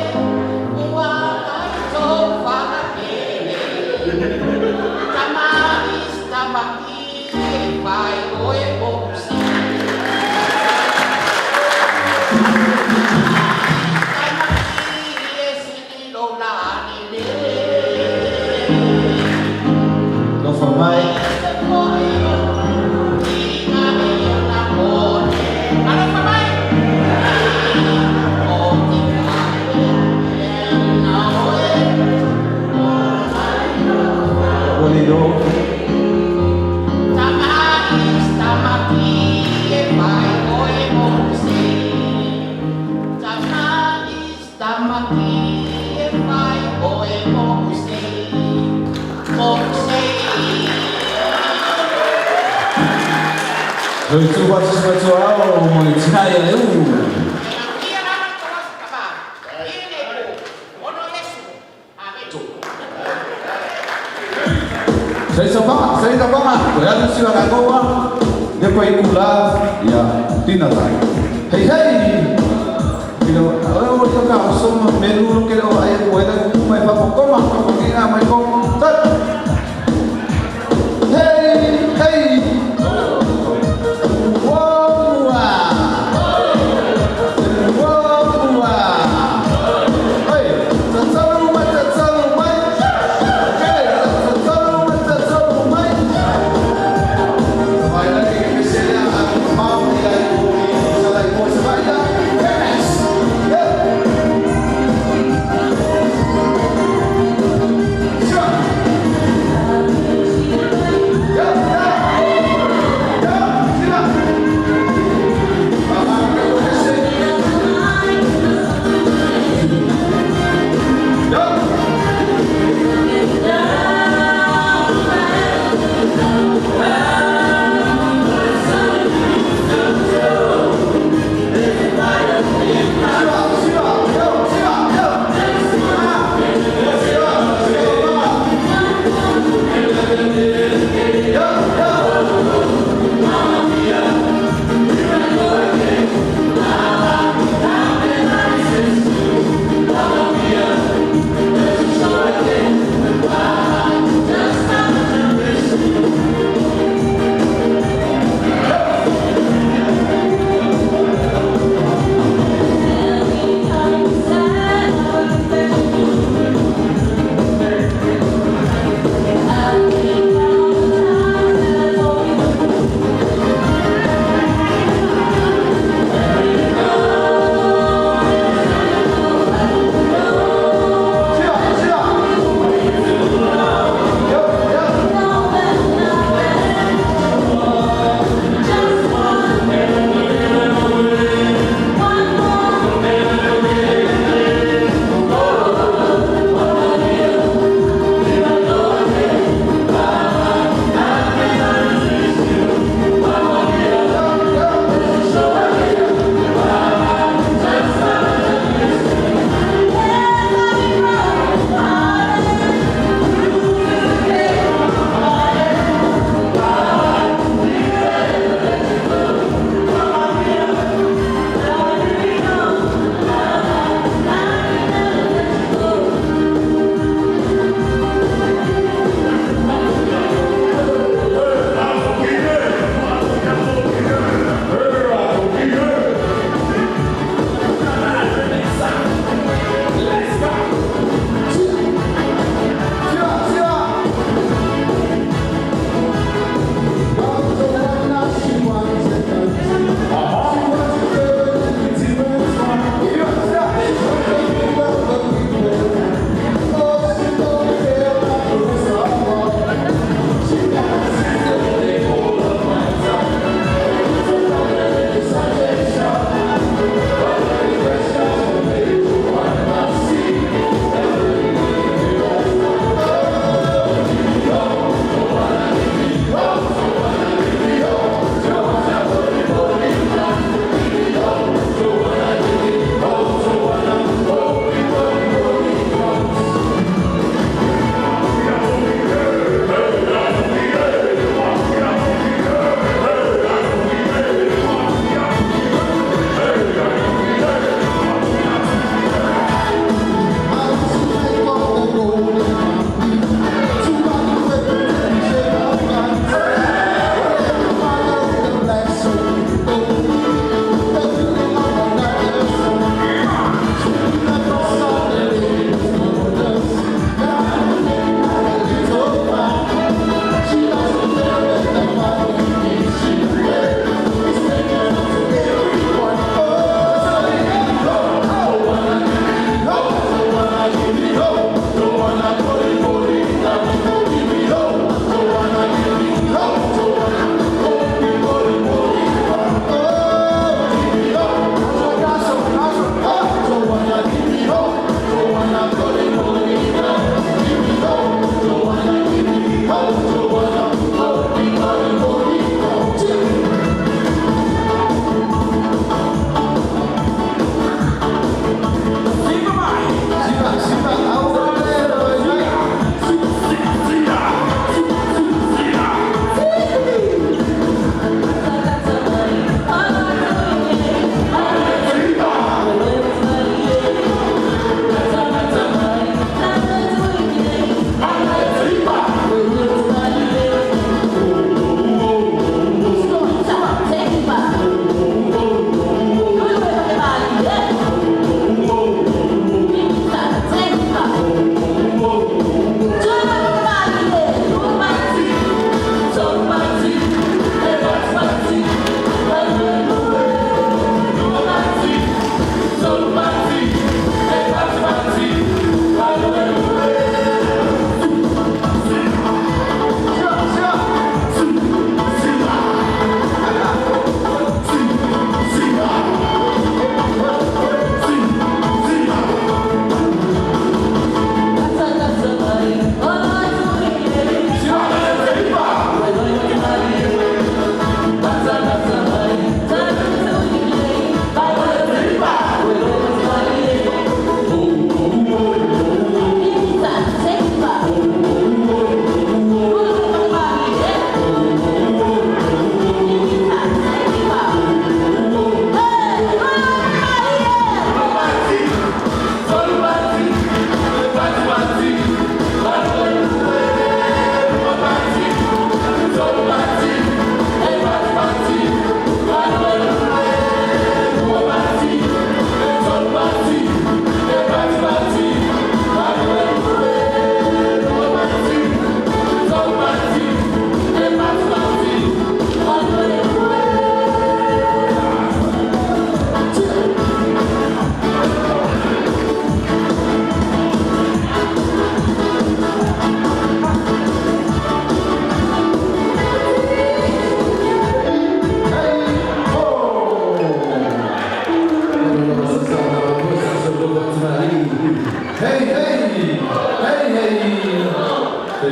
ua ai tō whakapene Tamai tamaki e whai oe o si Tamaki e sili lo la lele Lofa mai. Se foi o inga e o na pone Alofa mai O te whai na oe Olilo. Tamai tamaki e whai oe o se Tamai tamaki e whai oe o Lo itu wa sisi wa tu ao mo le tina ia le u. Sai sa sai sa banga, ko ya tu siwa ka koa. Ne pa i kula ya tina ta. Hey hey. Ilo o o ka o so ma melu lo ke o ai ko eda ku mai pa ko ma ko ki a mai ko. Ta. Hey hey. Wow. Wow. Hey, tatalu mai tatalu mai. Hey, tatalu mai tatalu mai. Vai lá que que se le a mau i ai ko i sa lai mo sa vai ya. Yes. Yeah.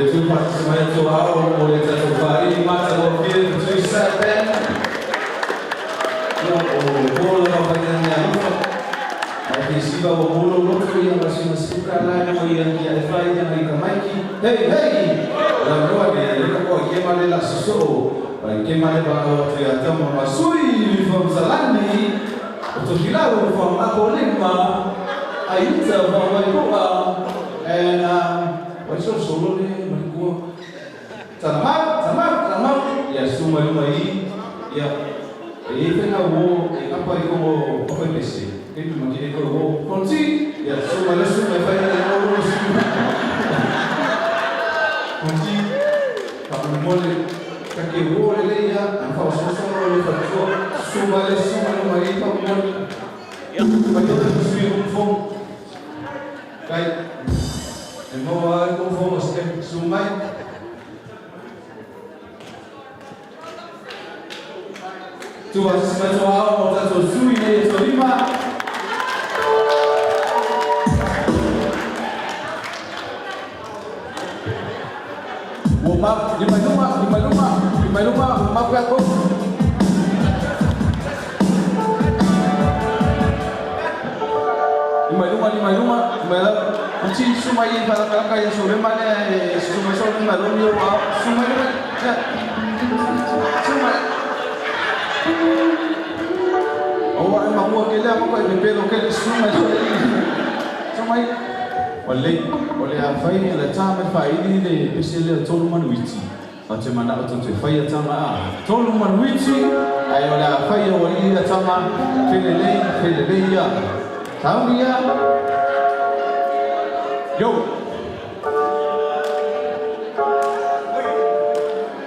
Le Atua faatasi mai outou aao mo le tatou faaili matagofie le Tuisa Band. Ia, o po lava faigata alofa. Ae ke siva ua molo loto ia ma sina suka la mo ia kia e fai na i tamaiki. Hey, hey! La noa le le ka ko ke ma le la soso. Ai ke ma le ba o te atama masui from Zalani. O to hilau from Apolima. Ayuta from Waikoa. And wai so solo le malikua. Tanamau, tanamau, tanamau. Ia suma luma i. Ia e i whenga wo e kapa i kongo papa i pese. Kei tu maki e koro wo konti. Ia suma le suma e whaina le oro suma. Konti. Ka mole ka ke wo le le ia. An whao soso le whatua. Suma le suma luma i pa mole. Mai tō te sui kumfong. Kai. E maua ai kumfong o se sumai. Tua sima tua ao mo tatou sui nei e tolima. Ua ma, lima luma, lima luma, lima luma, ua mapu ia kou. Lima luma, lima luma, lima lalo. Uti suma i whalakalaka ia so lema lea e suma so lema lomi o ao. Suma luma, ia. Suma. O wa e mamua ke lea moko e pepelo ke le suma i so suma i. O le, o le a fai le tā me whaili le pese lea tolu manuiti. O te mana o te whai a tama a. Tolu manuiti, ai o le a fai o wali a tama, felelei, felelei ia. Tauni ia. Yo!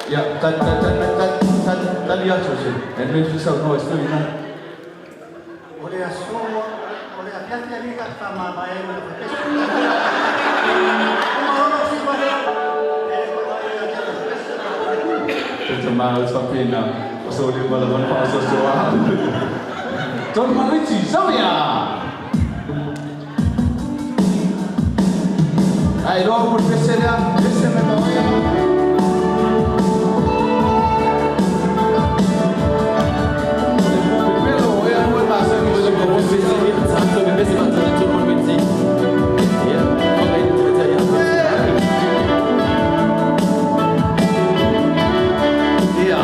Ia, ta ta ta ta ta ta ta li aso se. E me fi sau no e stoi na. O le aso, o le afiafi ali ka whamama e o le whapesu. O mahono si wale, e ko e a te whapesu. Te te maa o whapena. O so le wala wana wha so so a. Tolu manuiti, sau ia! Ai, loa mo le pese lea, pese me maoia. O le mo pepelo, o ea mo e maasani o le mo pese. Ia.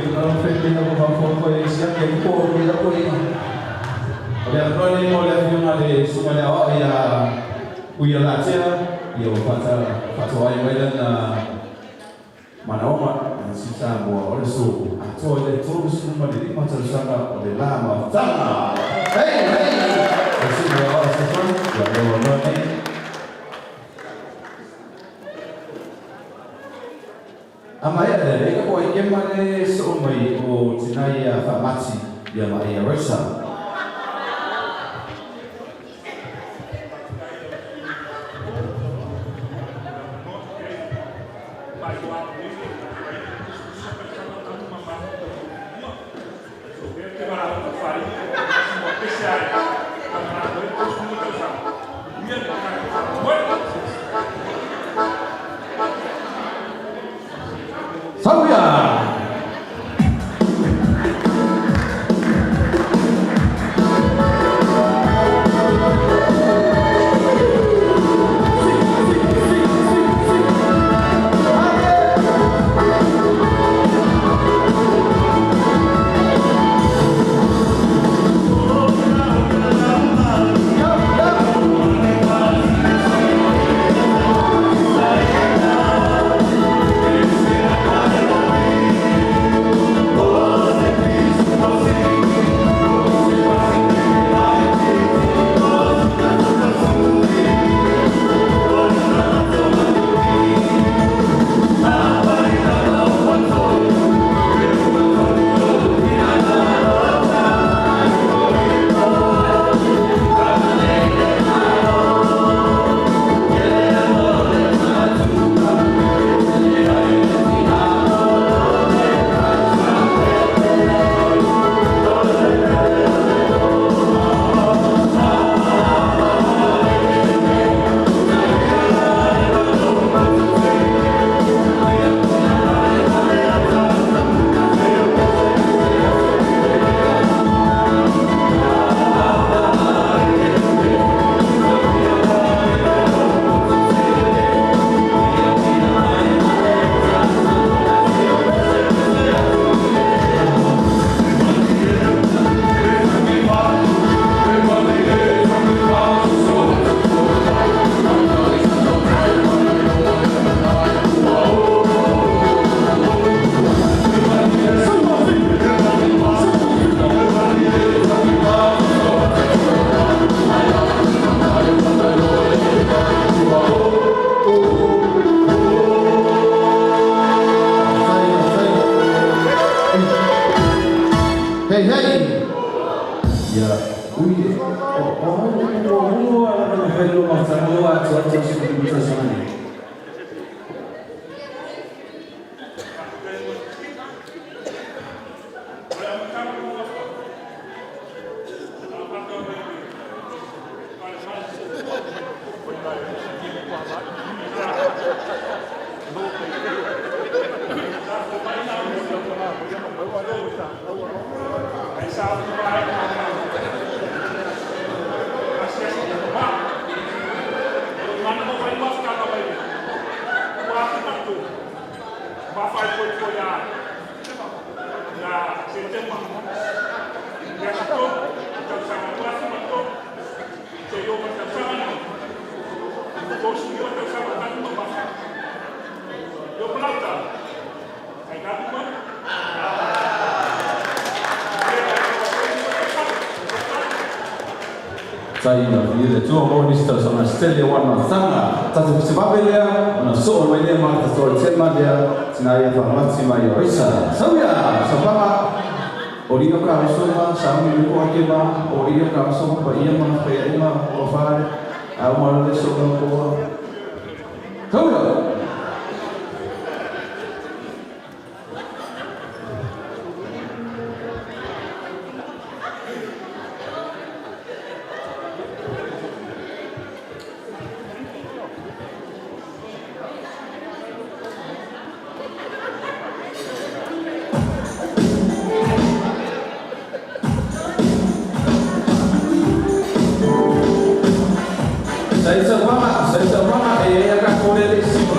ina fe pe na ko fo ko e sia ke ko ke la ko e. O le avanoa lenei mo le afioga le susuga le aoao ia Uia Latea, ia ua faatoai mai lana manaoga na si Samoa o le so atoa i le 35 tausaga o le la mafutaga. Hei! Hei! Le susuga le aoao Fesoasoani, ia lou avanoa lenei. A maea lea, e ka po ai kema le soo mai o tina ia Faamati ia ma ia Rosa. Sau ia! Hei hei! Ia, ui, o, o, o, o, o, o, fai lo mafutaga o atu atu o se tausaga nei. Taina i le tua mo nisi tausaga se tele o ana tanga. Tatou fetevave lea ona soo mai lea ma tatou ai tema lea tina ia faamati mai o Isa. Sau ia sapaga o lia ka uso ma sauni le ko ake ma o lia ka uso ma paia ma whea ma o whare a uma le so na koa. Sau ia! Sa isa panga, sa isa panga, e ia ka kore le isi.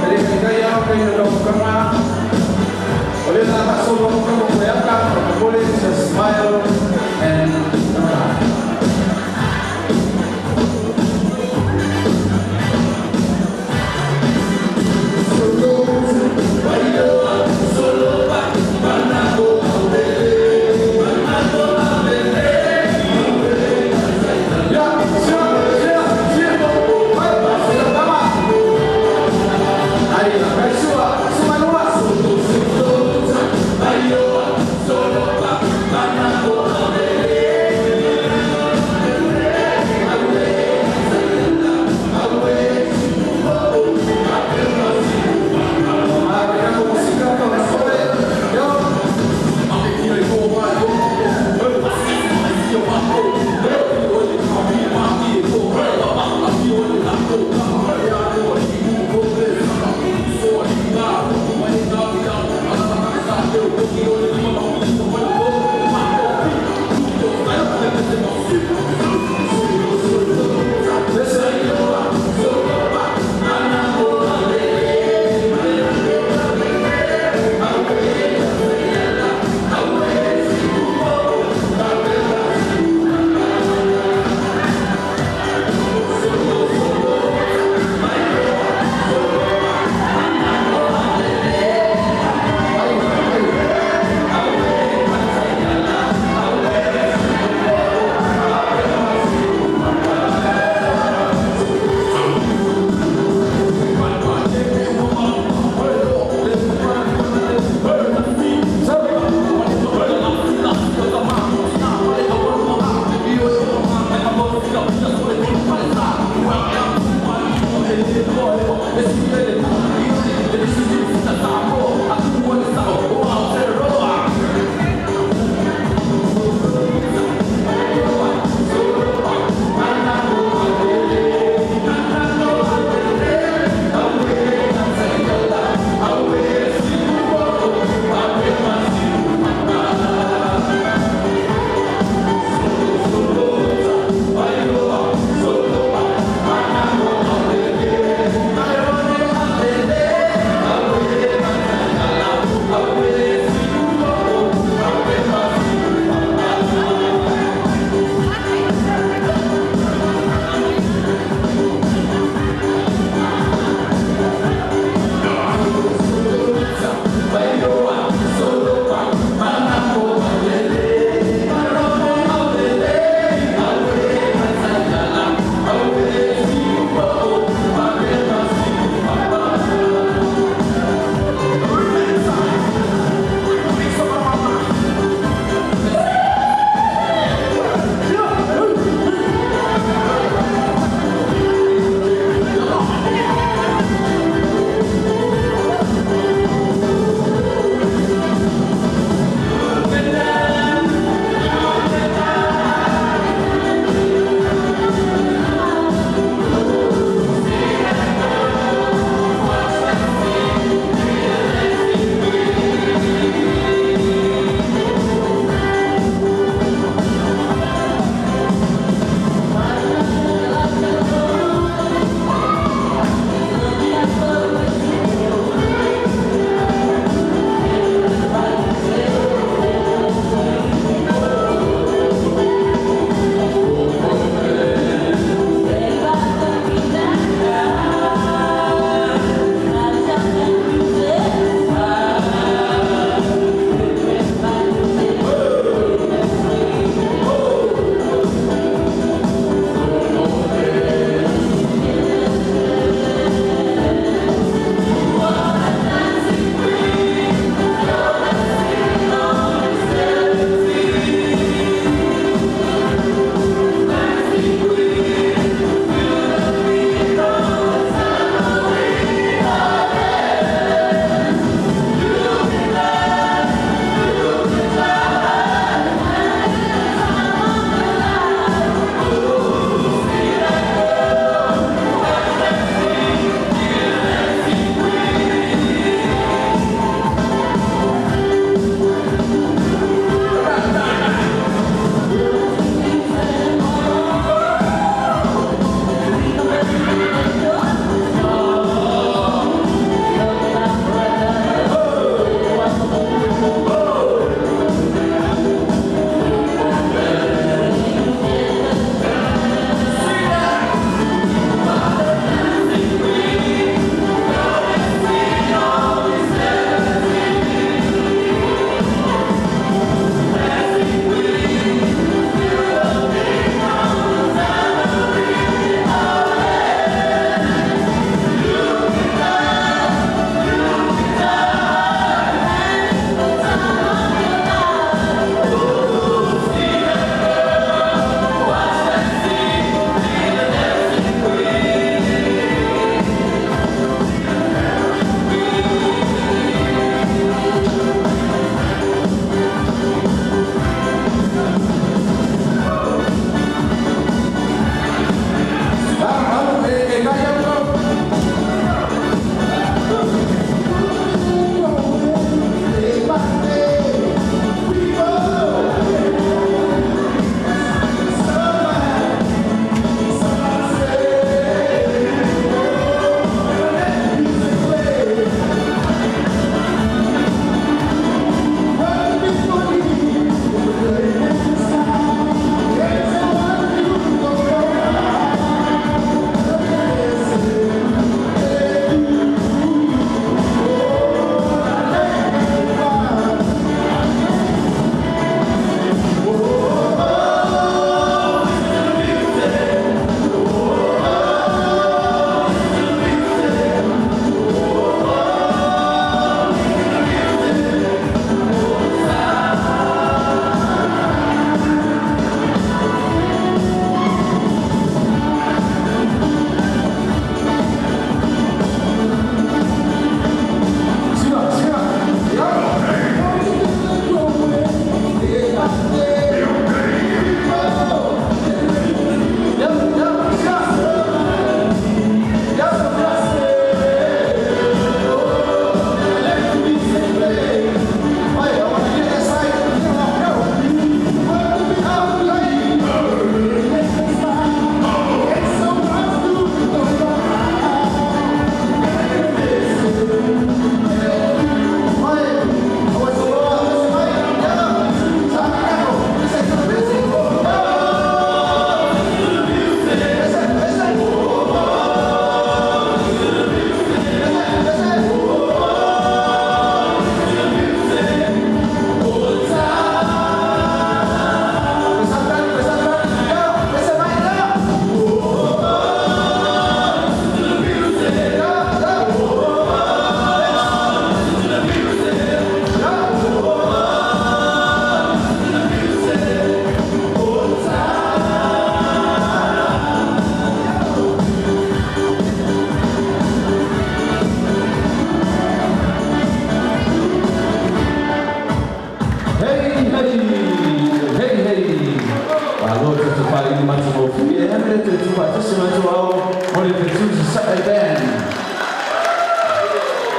Sasae Band.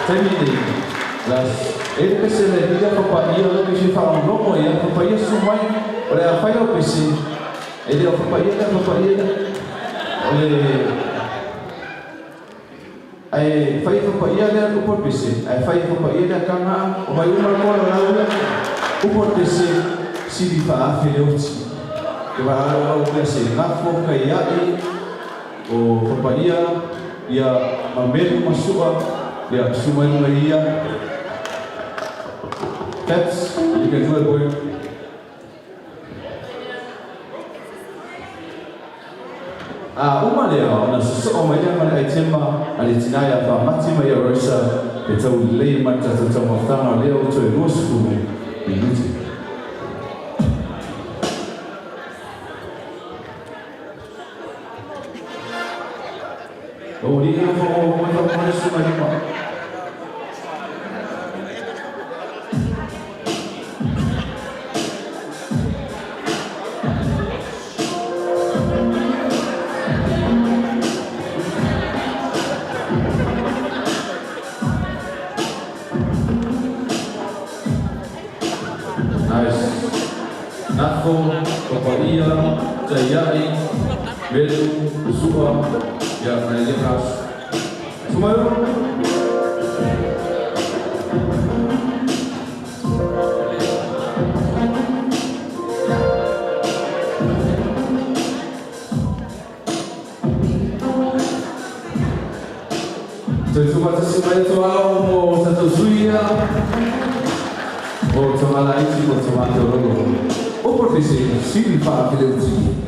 Taimi nei, la e le pese le ia papaia le pese faalogologo ia papaia susu mai o le a fai lau pese e le o papaia lea papaia lea o le ae fai papaia lea upu o le pese ae fai papaia lea taga o mai uma le kola o lau lea upu o le pese sili faaafe le oti e valaau au mea se gafo kaia'i o papaia ia mamelu ma su'a ia susu mai luga ia. Pets, you can do it, boy. A uma lea ona sosoo mai lea ma le aitema a le tinā ia Faamati ma ia Rosa e taulelei mai le tatou taumafataga o lea ua toe 20 minute. O alii alofa ua oo mai faamolemole susu mai luma. Nice. Nafo, Papaia, Taia'i, Melu, Sua, ia ma le Aso. Sumaio. Toe tuufaatasi mai le tuaau mo tatou sui ia o Tamalaiti mo Tamateololo. Upu o le pese, sili faafeleuti.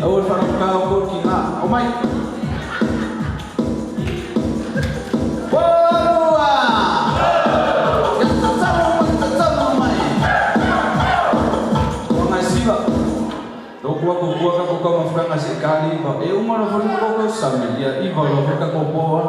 Aua le faalapukā o kou tigā. Omai. Polua! Ia tatalo mai, tatalo mai. O Agaisiva, loku aku kua ka ko taumafataga seʻi kaliva, e uma loa foi le koko sami, ia iva loa foi tatou po a.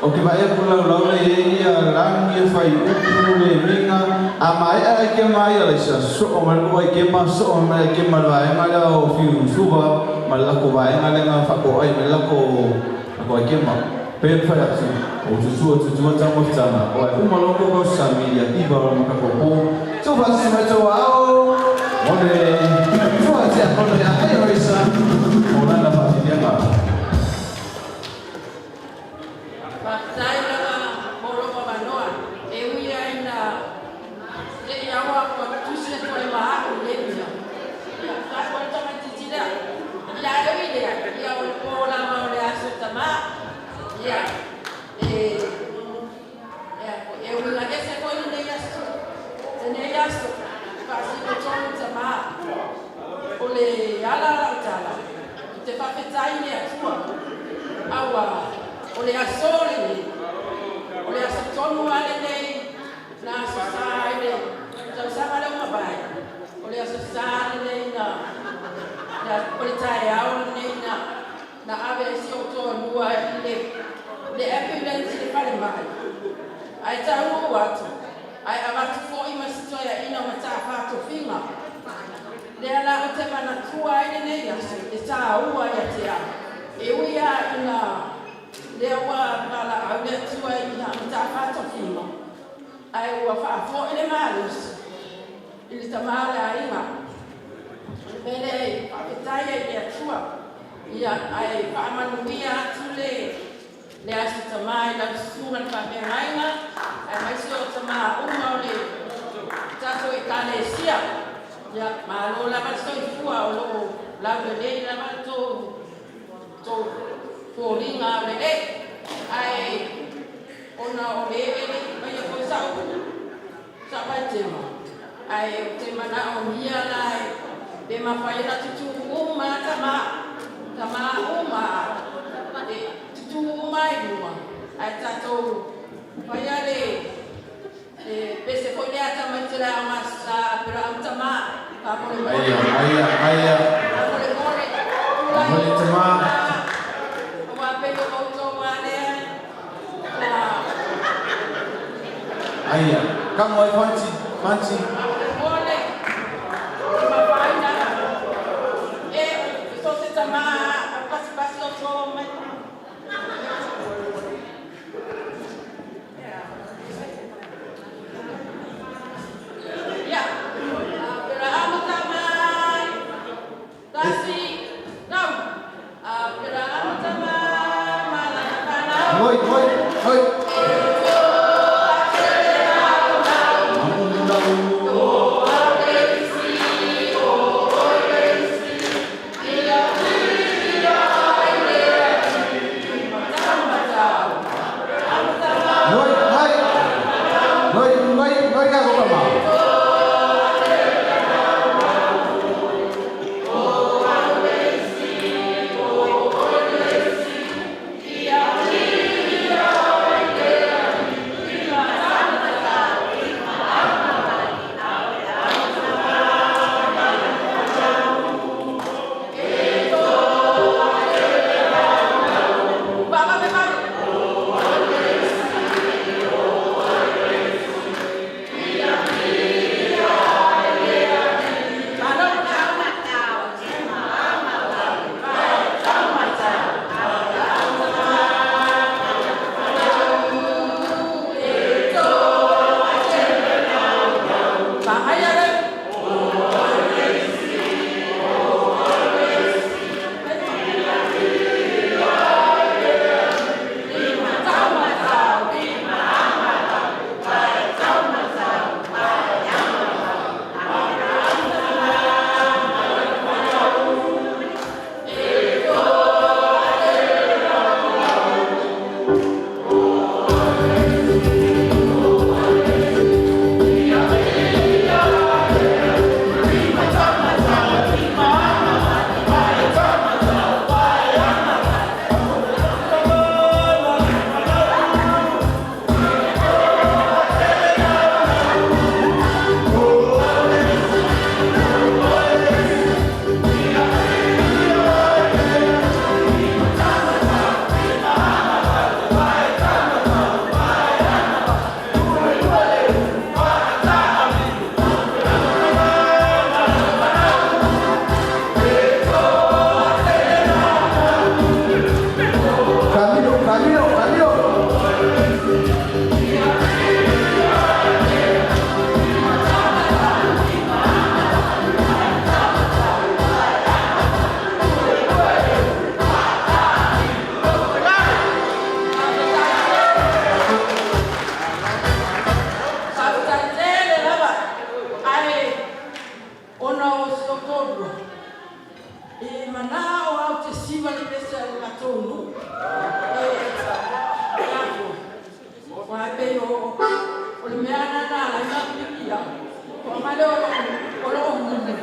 O ke vaai atu laulau nei e ia lagi e fuaiupu le miga a mae'a ai kema ia laisa soo mai le ai kema soo mai ai kema le vaega lea o fiu suva ma le lako vaega lea na faako'ai mai lako lako ai kema pe fai atu o tutua tutua taumafataga o ae uma loa koko sami ia iva o makakopo tau faasisi mai tau ao mo le fuatiafono ia ai oisa o lana faafiliaga. Faafetai lava mo lou avanoa e ui lava ina le i aua ua tusi atu ai ma au i lenei mea. Ia, sa o le tamaitiiti lea. Ia, e ui i lea, ia o le po lava. O le ala lau tala, i te faafetai i le Atua, auā o le aso lenei, o le aso tonu lava lenei na Aso Sa i le tausaga lea ua mavae, o le Aso Sa lenei na, o le taeao lenei na, na ave ai si ou toalua i le, le ambulance i le falemai, ae taunuu atu, ae avatu foi ma si toeaina o Mataafa Tofiga. Lea la ou te manatua ai lenei aso e taua ia te au, e ui lava ina lea ua valaau le Atua i Mataafa Tofiga, ae ua faafoi le malosi i le tama o le aiga. O le mea lea e faafetai ai i le Atua, ia, ae faamanuia atu le le Aso Tama i lau Susuga i le Faafeagaiga, aemaise o tama uma o le tatou Ekalesia. Ia, malo lava le soifua, o lo o laulelei lava le tou tou foliga aulelei. Ae ona o le e le i faia foi sa'u sa'u vaitema, ae ou te manaomia la pe mafai ona tutū uma tama tama uma e tutū uma ai luma ae tatou faia le le pese foi lea tamaiti o le aoga sa pera au tama faamolemole. Aia, aia, aia. Faamolemole tulai. Mole tama. Aua pei o outou lava lea na Aia. Kamo ai fanti, fanti. Faamolemole e mafai na e so se tama pasipasi o to mai. Ia, pera amata mai, tasi, tau. Pera amata mai, malanga fanau. Moi, moi, moi. Noi, noi. Noi, noi, noi ka ko tama. Baba, baba. Bahaya le. Camilo, Camilo, Camilo. Faafetai tele lava, ae ona o si ou toalua e manao au te siva le pese a le matou nuu e afo ua pei o le mea na na ala ai na pilikia toa mai le o loo mumu.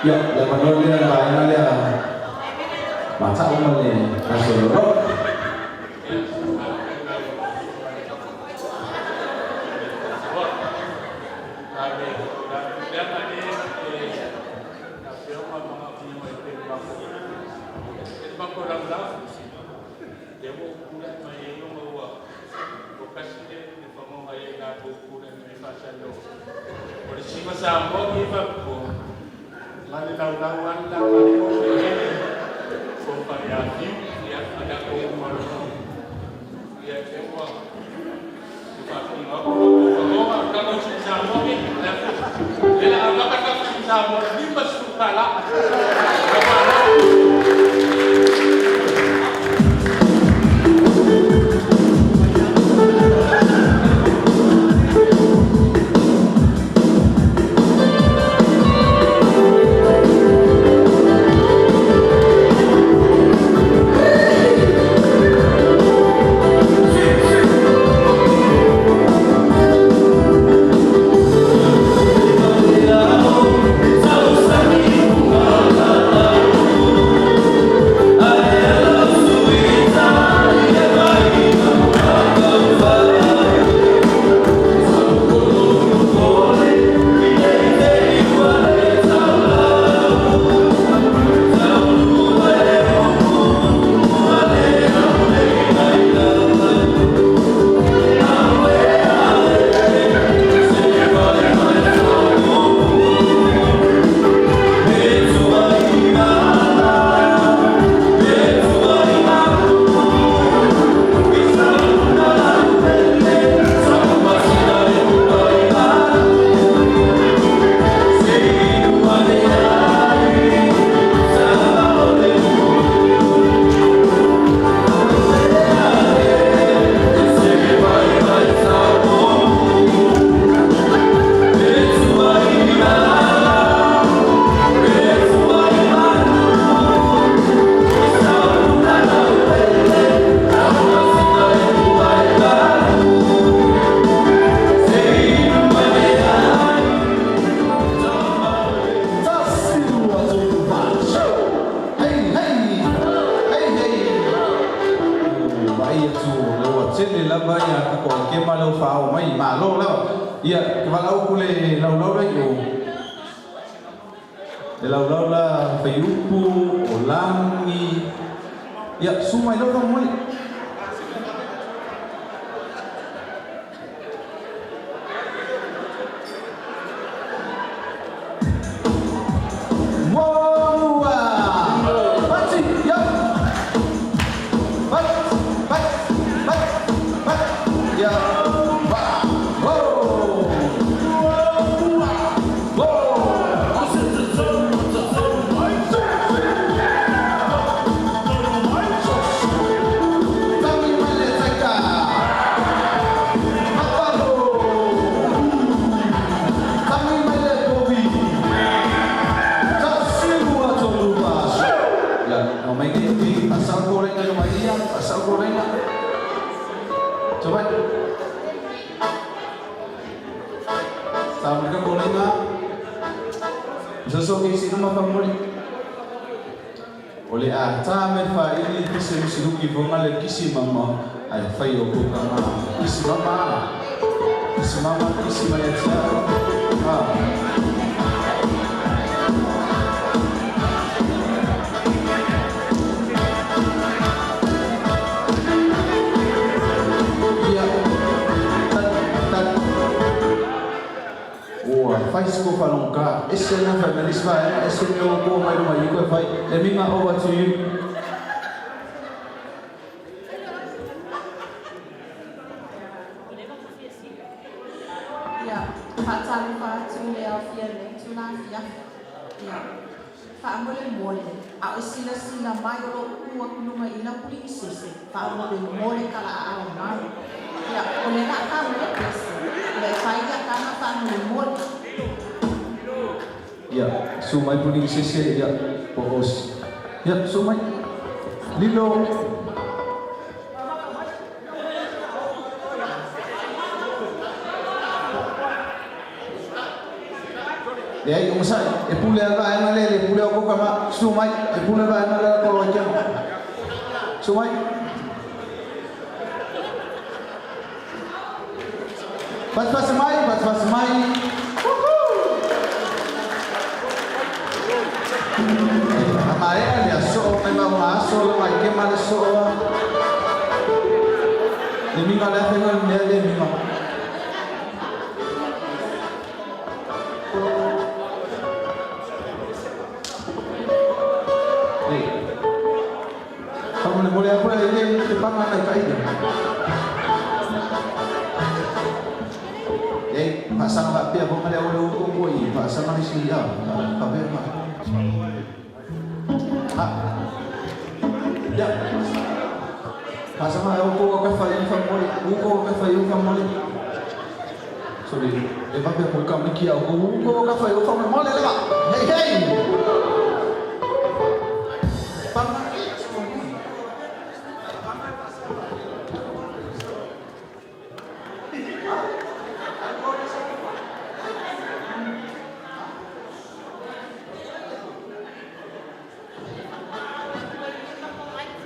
Ia, le avanoa lea le vaega lea Mata'u ma le Gasololo. Tasi, lua, tolu, fa, Hei, hei! Hei, hei! Ua vaai atu o lea ua tele lava ia tatou aikema lea ua faaoo mai, malo lava. Ia, ke valaau atu le laulau la i o. Le laulau la faiupu, o lagi. Ia, susu mai loa faamolemole. Muamua! Pati! Ia! Pat! Pat! Pat! Pat! Ia! Ba! Ho! Muamua! Ho! Tangi mai le taika! Mapalo! Tangi mai le povi! Tasi, lua, tolu, fa. Ia, aumai nei i asal gorenga i mai ia, asal gorenga. Coba. Sama ka gorenga. Soso ke isi luma faamolemole. O le a tā me faaili pese misi luki vonga le kisi mama ai fai o ko kama. Kisi mama. Kisi mama, kisi mai atia. Ah. Ia. Tat, tat. Ua fai se ko whalonga. Ese na fai manis vai, ese me o ko mai ruma i koe fai. Le minga over to you. Ia, faatalofa atu i le aofia i lenei itula afiafi. Ia, faamolemole, a o e silasila mai o lo o tu atu luga i lau puligisese, faamolemole talaaao mai. Ia, o le laa tau le pese, o le fai ia tana faamolemole. Ia, su mai puligisese, ia, po os. Ia, su mai. Lilo. Leai, onosai, e pule a le vaega lea i le pule a outou tama. Susu mai, e pule le vaega lea a Koloaitema. Susu mai. Fasifasi mai, fasifasi mai. A maea le aso mai mau aso la mai ke ma le soa. Le minga le afenga le mea le minga. Faamolemole atu le ile te panga nai ka ile. E faasaga faapea foi ma le au le utu i faasaga le isi a faapea ma. Ha. Ya. Faasaga au ko ka fa i fa mole, u ko ka fa i fa mole. Sorry, e faapea ko ka miki au ko u ko ka fa i fa mole le ba. Hey hey. Panga.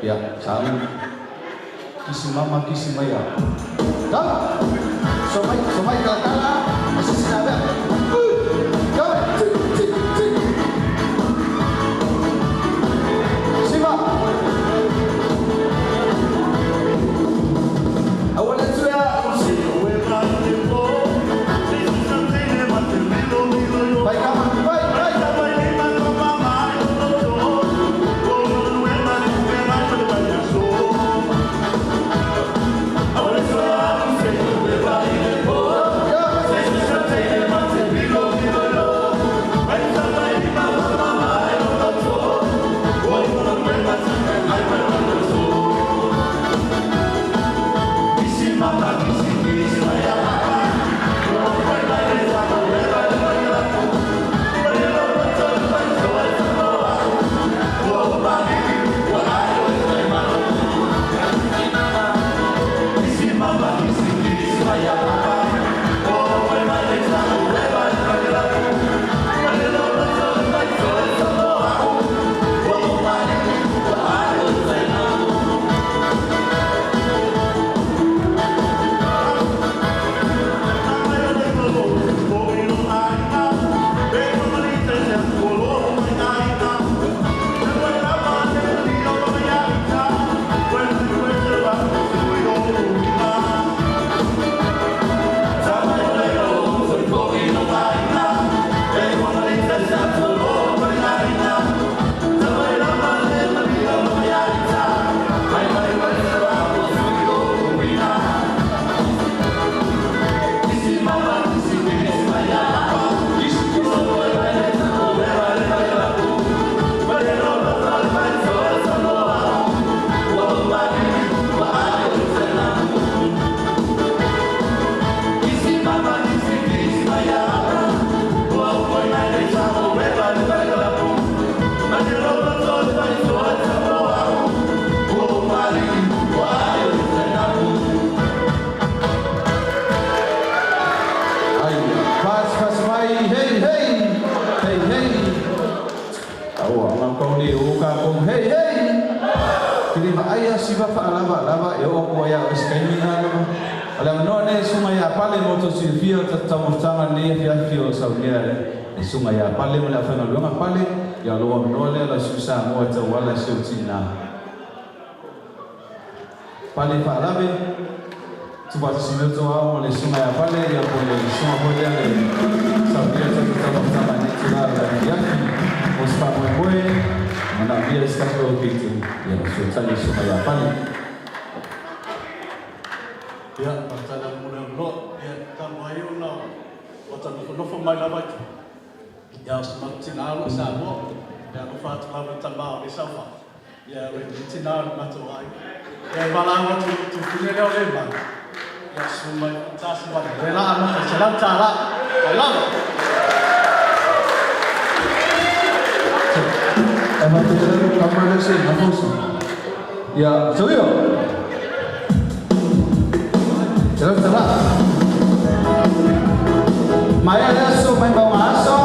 Ia, sa kisi mama kisi maia. Tau! So mai, so mai kalakala, ase sina bea. Go! Ti, ti, ti. Siva! Aua le tuea. Vai kama, vai, vai. Ai, fas mai, hey hey. Hey hey. Aua, ngau ni u ka kong hey hey. Kiri ma ai siva fa lava lava e o ko ya o skai mi na lava. Ala no ne sunga ya pale mo to silfia ta ta mo tanga ne fia fia o sa ne e sunga ya pale mo la fa no longa pale ya lo no le la susa mo ta wala se o tina. Pale fa lave tu vas se mettre au le sunga ya pale ya ko le sunga ko le sa via ta ta ta ta ne ti la la ya o sa mo mo mana via sta ko kitu ya so tali sunga ya pale. Ia, patala mo le lo, ia talu ai ona o ta nofonofo mai lava ia o se matou alo i Samoa, ia alofa atu lava i tamā o le saufa. Ia o le tinā o le matou aiga. Ia e valaau atu i le tufune lea o le mai. Ia susu mai tasi ma le laa ma $100. Ai lava. E ma te tele ka ma le se na fosi. Ia, so yo. Tele tele. Mai le aso mai mau aso.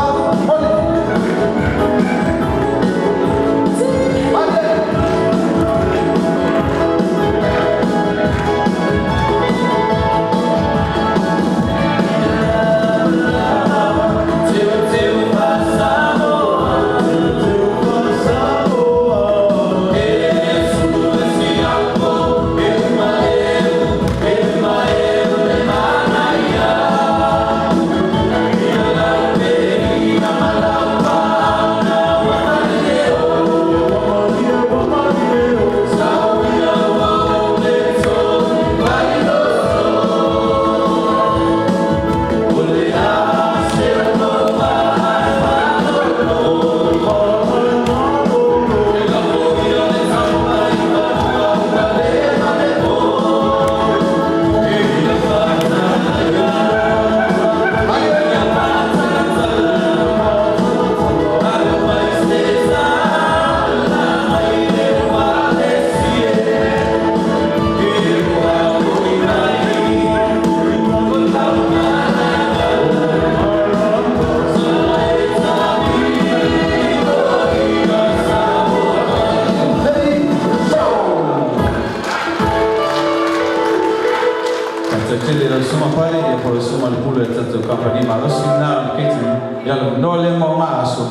Susu Mapale, ia po o le Susuga i le Pule o le tatou Kamupani malosi lena o le catering. Ia, o le avanoa lea mo oga aso,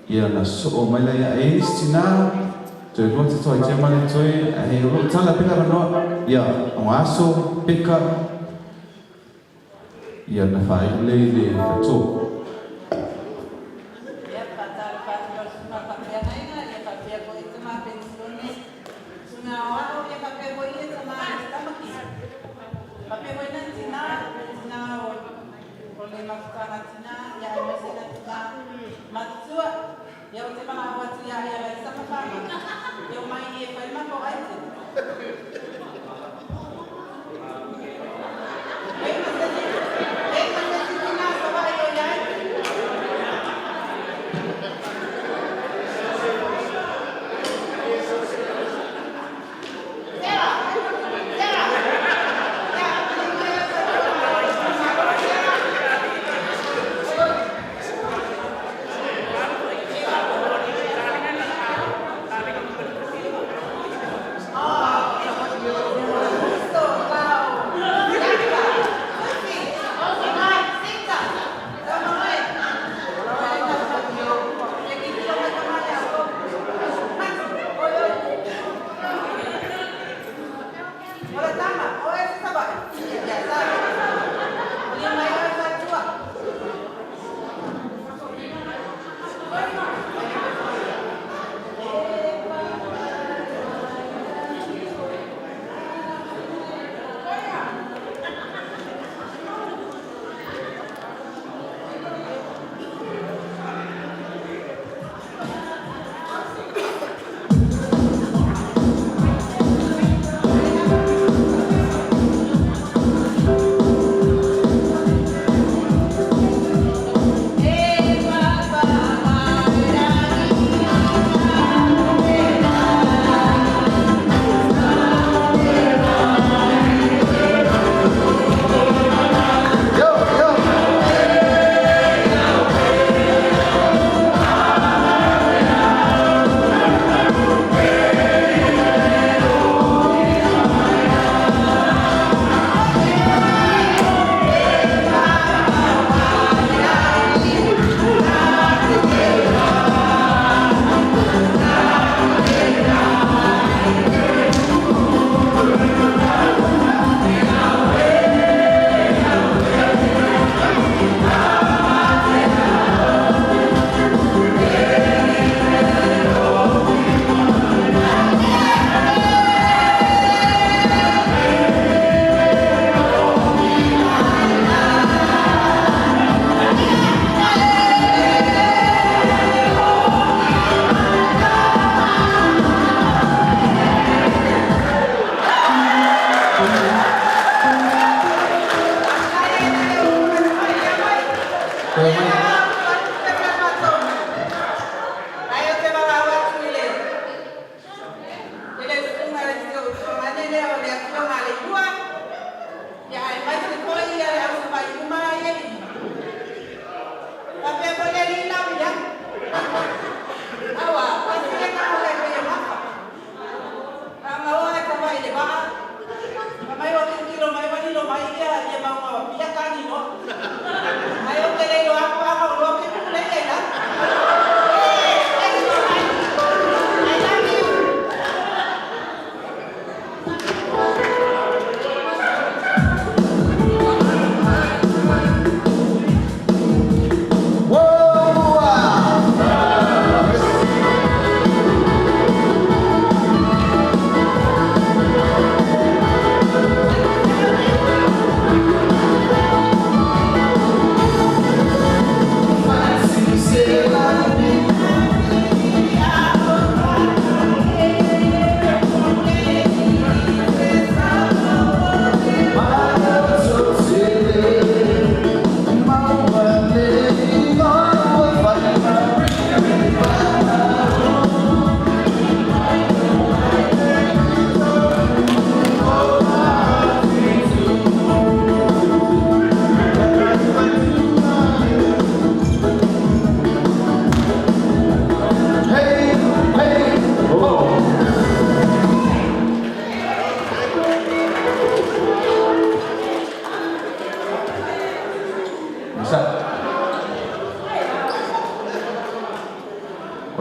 ia ona sosoo mai lea. A i ai nisi tina, toe lua tatou aitema lea e totoe, ae o lo o tala pea le avanoa. Ia, oga aso, peka, ia ona faaiu lea i le faletua. Ia, faatalofa atu lau Susuga Faafeagaiga, ia faapea foi tama penisione, Susuga Aoao, ia faapea foi ia tama tamaki. Faapea foi nai tina, tina o o le mafutaga tina, ia aemaise nai tina matutua. Ia ou te manao atu ia ia Laisa ma Fama, e omai i e fai le matou aite. E i ma se isi, e i ma se isi tina o Savaii o i ai?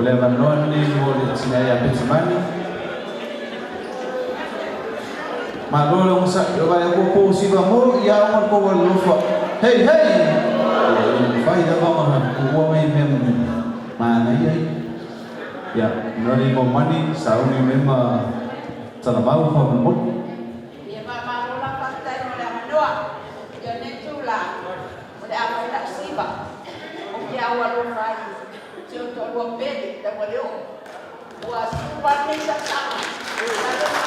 le avanoa lenei mo le tina ia Petimani. Malo le onosai, o vaai atu ua posiva mo i aoga le tou alolofa. Hei hei! Ia e le mafai lava ona tuua mai mea manaia ia. Ia, Noni Momani, sauni mai ma talamau faamolemole. Ia faamalo la faafetai mo le avanoa i lenei itula o le a fai la'u siva o ke au alofa ai si ou toalua pele Taualeo'o ua suva lenei tausaga.